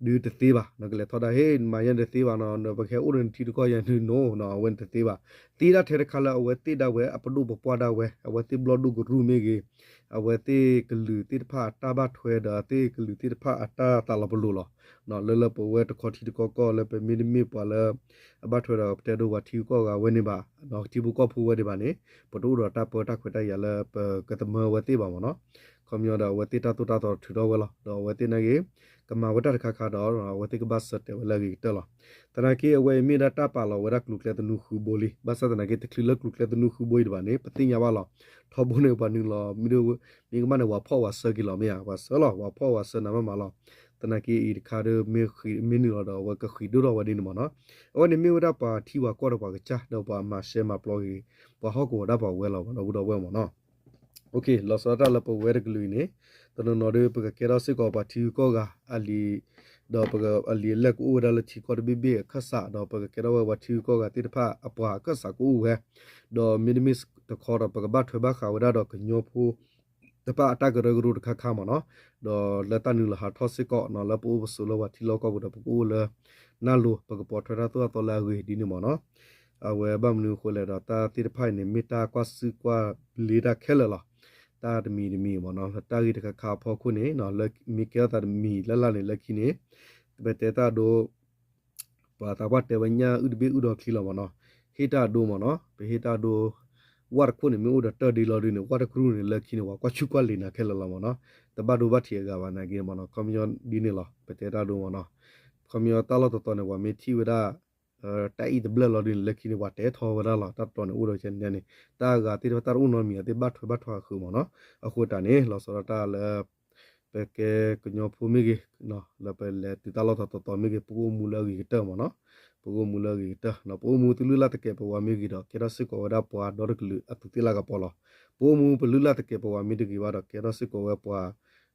ဒုးတသ့ဘၣ်, နကလဲၤထီဒါ ဟ့ၣ် မၤယဲန့ၣ်တသ့ဘၣ်နီၤ, ပကဟဲအိၣ်ဒီးနထံတကီၢ်ယဲန့ၣ်နီၤ, အဝဲန့ၣ်တသ့ဘၣ်. သ့ဒၣ်ထဲတခါလၢအဝဲသ့ၣ်ဒၣ်ဝဲ အပဒိၣ်ပပှၢ်ဒၣ်ဝဲ အဝဲသ့ၣ်ဘျီၣ်ဒိၣ်ကရူၢ်မ့ၢ်ဂ့ၤ, အဝဲသ့ၣ်ကလုာ်သ့ၣ်တဖၣ်အတၢ်ဘၣ်ထွဲဒီးသ့ၣ်ကလုာ်သ့ၣ်တဖၣ်အတၢ်သးလီၤပလိာ်လီၤ. လၢလၢပဝဲတခီထံတခီကီၢ်လၢပမ့တမ့ၢ်ပှၤလၢ အဘၣ်ထွဲဒီးပတဲဒိပှၤထံဂုၤကီၢ်ဂၤဝဲန့ၣ်ဘၣ်, ထံဖိကီၢ်ဖိဝဲဒၣ်ဘၣ်န့ၣ် ပတအိၣ်ဒီးတၢ်ပၢတၢ်ခွဲးတၢ်ယာ်လၢပကသမၢဝဲသ့ၣ်ဘၣ်မ့ၢ်နီၤ. ခီပညီဒီးအဝဲသ့ၣ်တၢ်သိၣ်တၢ်သီထုးထီၣ်ဝဲလီၤ. ဒီးအဝဲသ့ၣ်နာ်က့ ကမၤဝဲတၢ်တခါခါဒီး အဝဲသ့ၣ်ကဘၣ်ဆၢတဲာ်ဝဲလၢအဂ့ၤကတၢၢ်လီၤ. သနာ်က့အဝဲအံၤမ့ၢ်ဒၣ်တၢ်ပာ်လီၤဝဲဒၣ်ကျိၤကျဲသနူဃုဘိလံ. ဘၣ်ဆၣ်သနာ်က့ တချုးလၢကျိၤကျဲသနူဃုဘိအံၤဒံးဘၣ်န့ၣ် ပသ့ၣ်ညါဘၣ်လီၤ. ထီဘိန့ၣ်ပှၤနုာ်လီၤ မ့ၢ်ကမၣ်န့ၣ် ဝၤဖီၣ်ဝၤဆၢက့ၤလီၤမ့ၢ်ဧါ, ပှၤဆၢလီၤ ဝၤဖီၣ်ဝၤဆၢနၤမးမးလီၤ. သနာ်က့အံၤတခါဒီး မ့ၢ်နုာ်လီၤဒီးအဝဲကဃံးဒိၣ်ထီၣ်ဝဲဒ်န့ၣ်မ့ၢ်နီၤ. အဝဲန့ၣ်မ့ၢ်ဝဲဒၣ်ပှၤထံပှၤကီၢ်ဒီးပှၤကစၢ် ဒီးပှၤမၤရှဲမၤပျီဂ့ၤ ပှၤဟီၣ်ကဝီၤဒၣ်ပှၤဝဲလီၤ ဒီပုၢ်ဒီဝဲၢ်မ့ၢ်နီၤ. လီၤဆီဒၣ်တၢ်လၢပဝဲတကလုာ်အံၤန့ၣ် တနီၤနီၤဒီး ပကကဲထီၣ်စ့ၢ်ကီးပှၤထံဂုၤကီၢ်ဂၤအလံာ် ဒီးပကအလံာ်အလဲၢ်ကအိၣ်ဝဲဒၣ်လၢထံကီၢ်တဘ့ၣ်ဘ့ၣ်အခၢၣ်စး ဒီးပကကဲထီၣ်ဝဲပှၤထံဂုၤကီၢ်ဂၤသ့ၣ်တဖၣ်အပှၤအခၢၣ်စးကအိၣ်ဝဲ, ဒီးမ့တမ့ၢ်တခီဒီး ပကဘၣ်ထွဲဘၣ်ဃးဝဲဒၣ်ဒီးကညီဖိ တဖၣ်အတၢ်ကရၢကရိတခါခါမ့ၢ်နီၤ, ဒီးလၢတၢ်နုာ်လီၤဟးထီၣ်စ့ၢ်ကီးနီၤ လၢပအိၣ်ပဆိးလၢပှၤထံလီၢ်ကီၢ်ပူၤဒီး ပကအိၣ်လၢ နၢ်လိၤ ပကပိာ်ထွဲတၢ်သိၣ်တၢ်သီလၢအဂ့ၤဒ်န့ၣ်မ့ၢ်နီၤ. အဝဲဘၣ်မနုၤအဃိလဲၣ်ဒီး တၢ်သ့ၣ်တဖၣ်အံၤန့ၣ် မ့ၢ်တၢ်ကွၢ်စုကွၢ်လ့တၢ်ခဲလၢာ်လီၤ. တၢ်တမံၤတမံၤမ့ၢ်နီၤ လၢတၢ်ဂ့ၢ်တခါခါအဖီခိၣ်န့ၣ် လၢမ့ၢ်ကဲထီၣ်သးတမံၤလၢ်လၢ်န့ၣ် လၢခံန့ၣ် ပတဲတၢ်ဒိ ပှၤသးပှၢ်တဲဝဲညၣ်အုၣ်တဘ့ၣ်အုၣ်ဒီးချံလီၤမ့ၢ်နီၤ, ဟ့ၣ်တၢ်ဒိမ့ၢ်နီၤ, ပဟ့ၣ်တၢ်ဒိ, ဝၣ်တခိၣ်န့ၣ် မ့ၢ်အိၣ်ဒီးတၢၢ်ဒ့လီၤဒုန့ၣ် ဝၣ်တကရူၢ်န့ၣ် လၢခံန့ၣ် ပှၤကွၢ်ဆူၣ်ကွၢ်လံၤနၤခဲလၢာ်လီၤမ့ၢ်နီၤ, တဘၣ်ဒိဘၣ်ထံးအဂၤဘၣ်နာ်က့မ့ၢ်နီၤ, ခီပညီဒ်န့ၣ်လီၤ ပတဲတၢ်ဒိမ့ၢ်နီၤ, ခီပညီတၢ်လီၢ်တတီၤန့ၣ် ပှၤမ့ၢ်ထံၣ်ဝဲဒၣ် တၢ်အံၣ်တဘျၢၣ်လီၤဒုန့ၣ် လၢခံန့ၣ် ပှၤတဲထီဝဲဒၣ်လီၤ, တၢ်တတီၤန့ၣ်အိၣ်ဒီးကဲန့ၣ် တၢ်အဂၤသ့ၣ်တဖၣ်တၢ်တအိၣ်နီတမံၤအသ့ၣ်ဘၣ်ထွဲဘၣ်ထွဲအဃုာ်မ့ၢ်နီၤ, အဃိတၢ်န့ၣ် လီၤဆီဒၣ်တၢ်လၢ ပကဲကညီဖိမ့ၢ်ဂ့ၤ, လၢပလဲၤတုၤတၢ်လီၢ်တတီၤတီၤမ့ၢ်ဂ့ၤ, ပကအိၣ်မူလၢအဂ့ၤကတၢၢ်မ့ၢ်နီၤ, ပကအိၣ်မူလၢအဂ့ၤကတၢၢ်, ပအိၣ်မူသုလုၢ်လၢ်သကဲးပဝးမ့ၢ်ဂ့ၤဒီး ကဲထီၣ်စ့ၢ်ကီးဝဲဒၣ်ပှၤဒီတကလုာ်အသူးသ့ၣ်လၢကပီၤလီၤ. ပအိၣ်မူပလုၢ်လၢ်သကဲးပဝးမ့ၢ်တဂ့ၤဘၣ်ဒီး ကဲထီၣ်စ့ၢ်ကီးဝဲပှၤ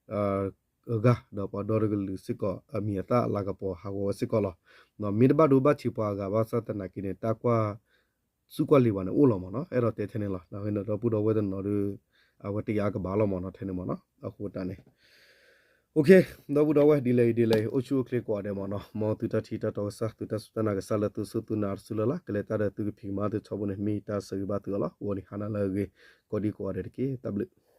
အဂၤ ဒီးပှၤဒီတကလုာ်စ့ၢ်ကီးအမံၤအသၣ်လၢကပီၤဟးဂီၤဝဲစ့ၢ်ကီးလီၤ. မ့ၢ်တဘၣ်ဒိဘၣ်ထံးပှၤအဂၤဘၣ်ဆၣ်သနာ်က့န့ၣ် တၢ်ကွၢ်ဆူၣ်ကွၢ်လံၤဘၣ်န့ၣ်အိၣ်လီၤမ့ၢ်နီၤ, အဲၣ်ဒိးတဲထဲန့ၣ်လီၤ. ဒီပုၢ်ဒီဝဲၢ်တနီၤဒီး အဝဲတယာ်ကဘၣ်လီၤမ့ၢ်နီၤ ထဲန့ၣ်မ့ၢ်နီၤ, အဃိတၢ်န့ၣ် OK, ဒီပုၢ်ဒီဝဲၢ်ဒ်လဲၣ်ဂ့ၤဒ်လဲၣ်ဂ့ၤ အိၣ်ဆူၣ်အိၣ်ချ့ကိးဂၤဒဲးမ့ၢ်နီၤ, မ်သုတၢ်ထံၣ်တၢ်တီကစၢ် သုတၢ်စူၢ်တၢ်နာ်ကစၢ်လၢသုစူၢ်သုနာ်တစုလၢ်လၢ် ကလဲၤတၢ်ဒီးသုကဖံးကမၤသုထီဘိန့ၣ် မ့ၢ်တၢ်ဆၢဂ့ၤဘၣ်သုအီၤလီၤ. အဝဲန့ၣ်ဟါနၤလၢအဂ့ၤ ကိးဒံကိးဂၤဒဲးတက့ၢ်. တၢ်ဘျုး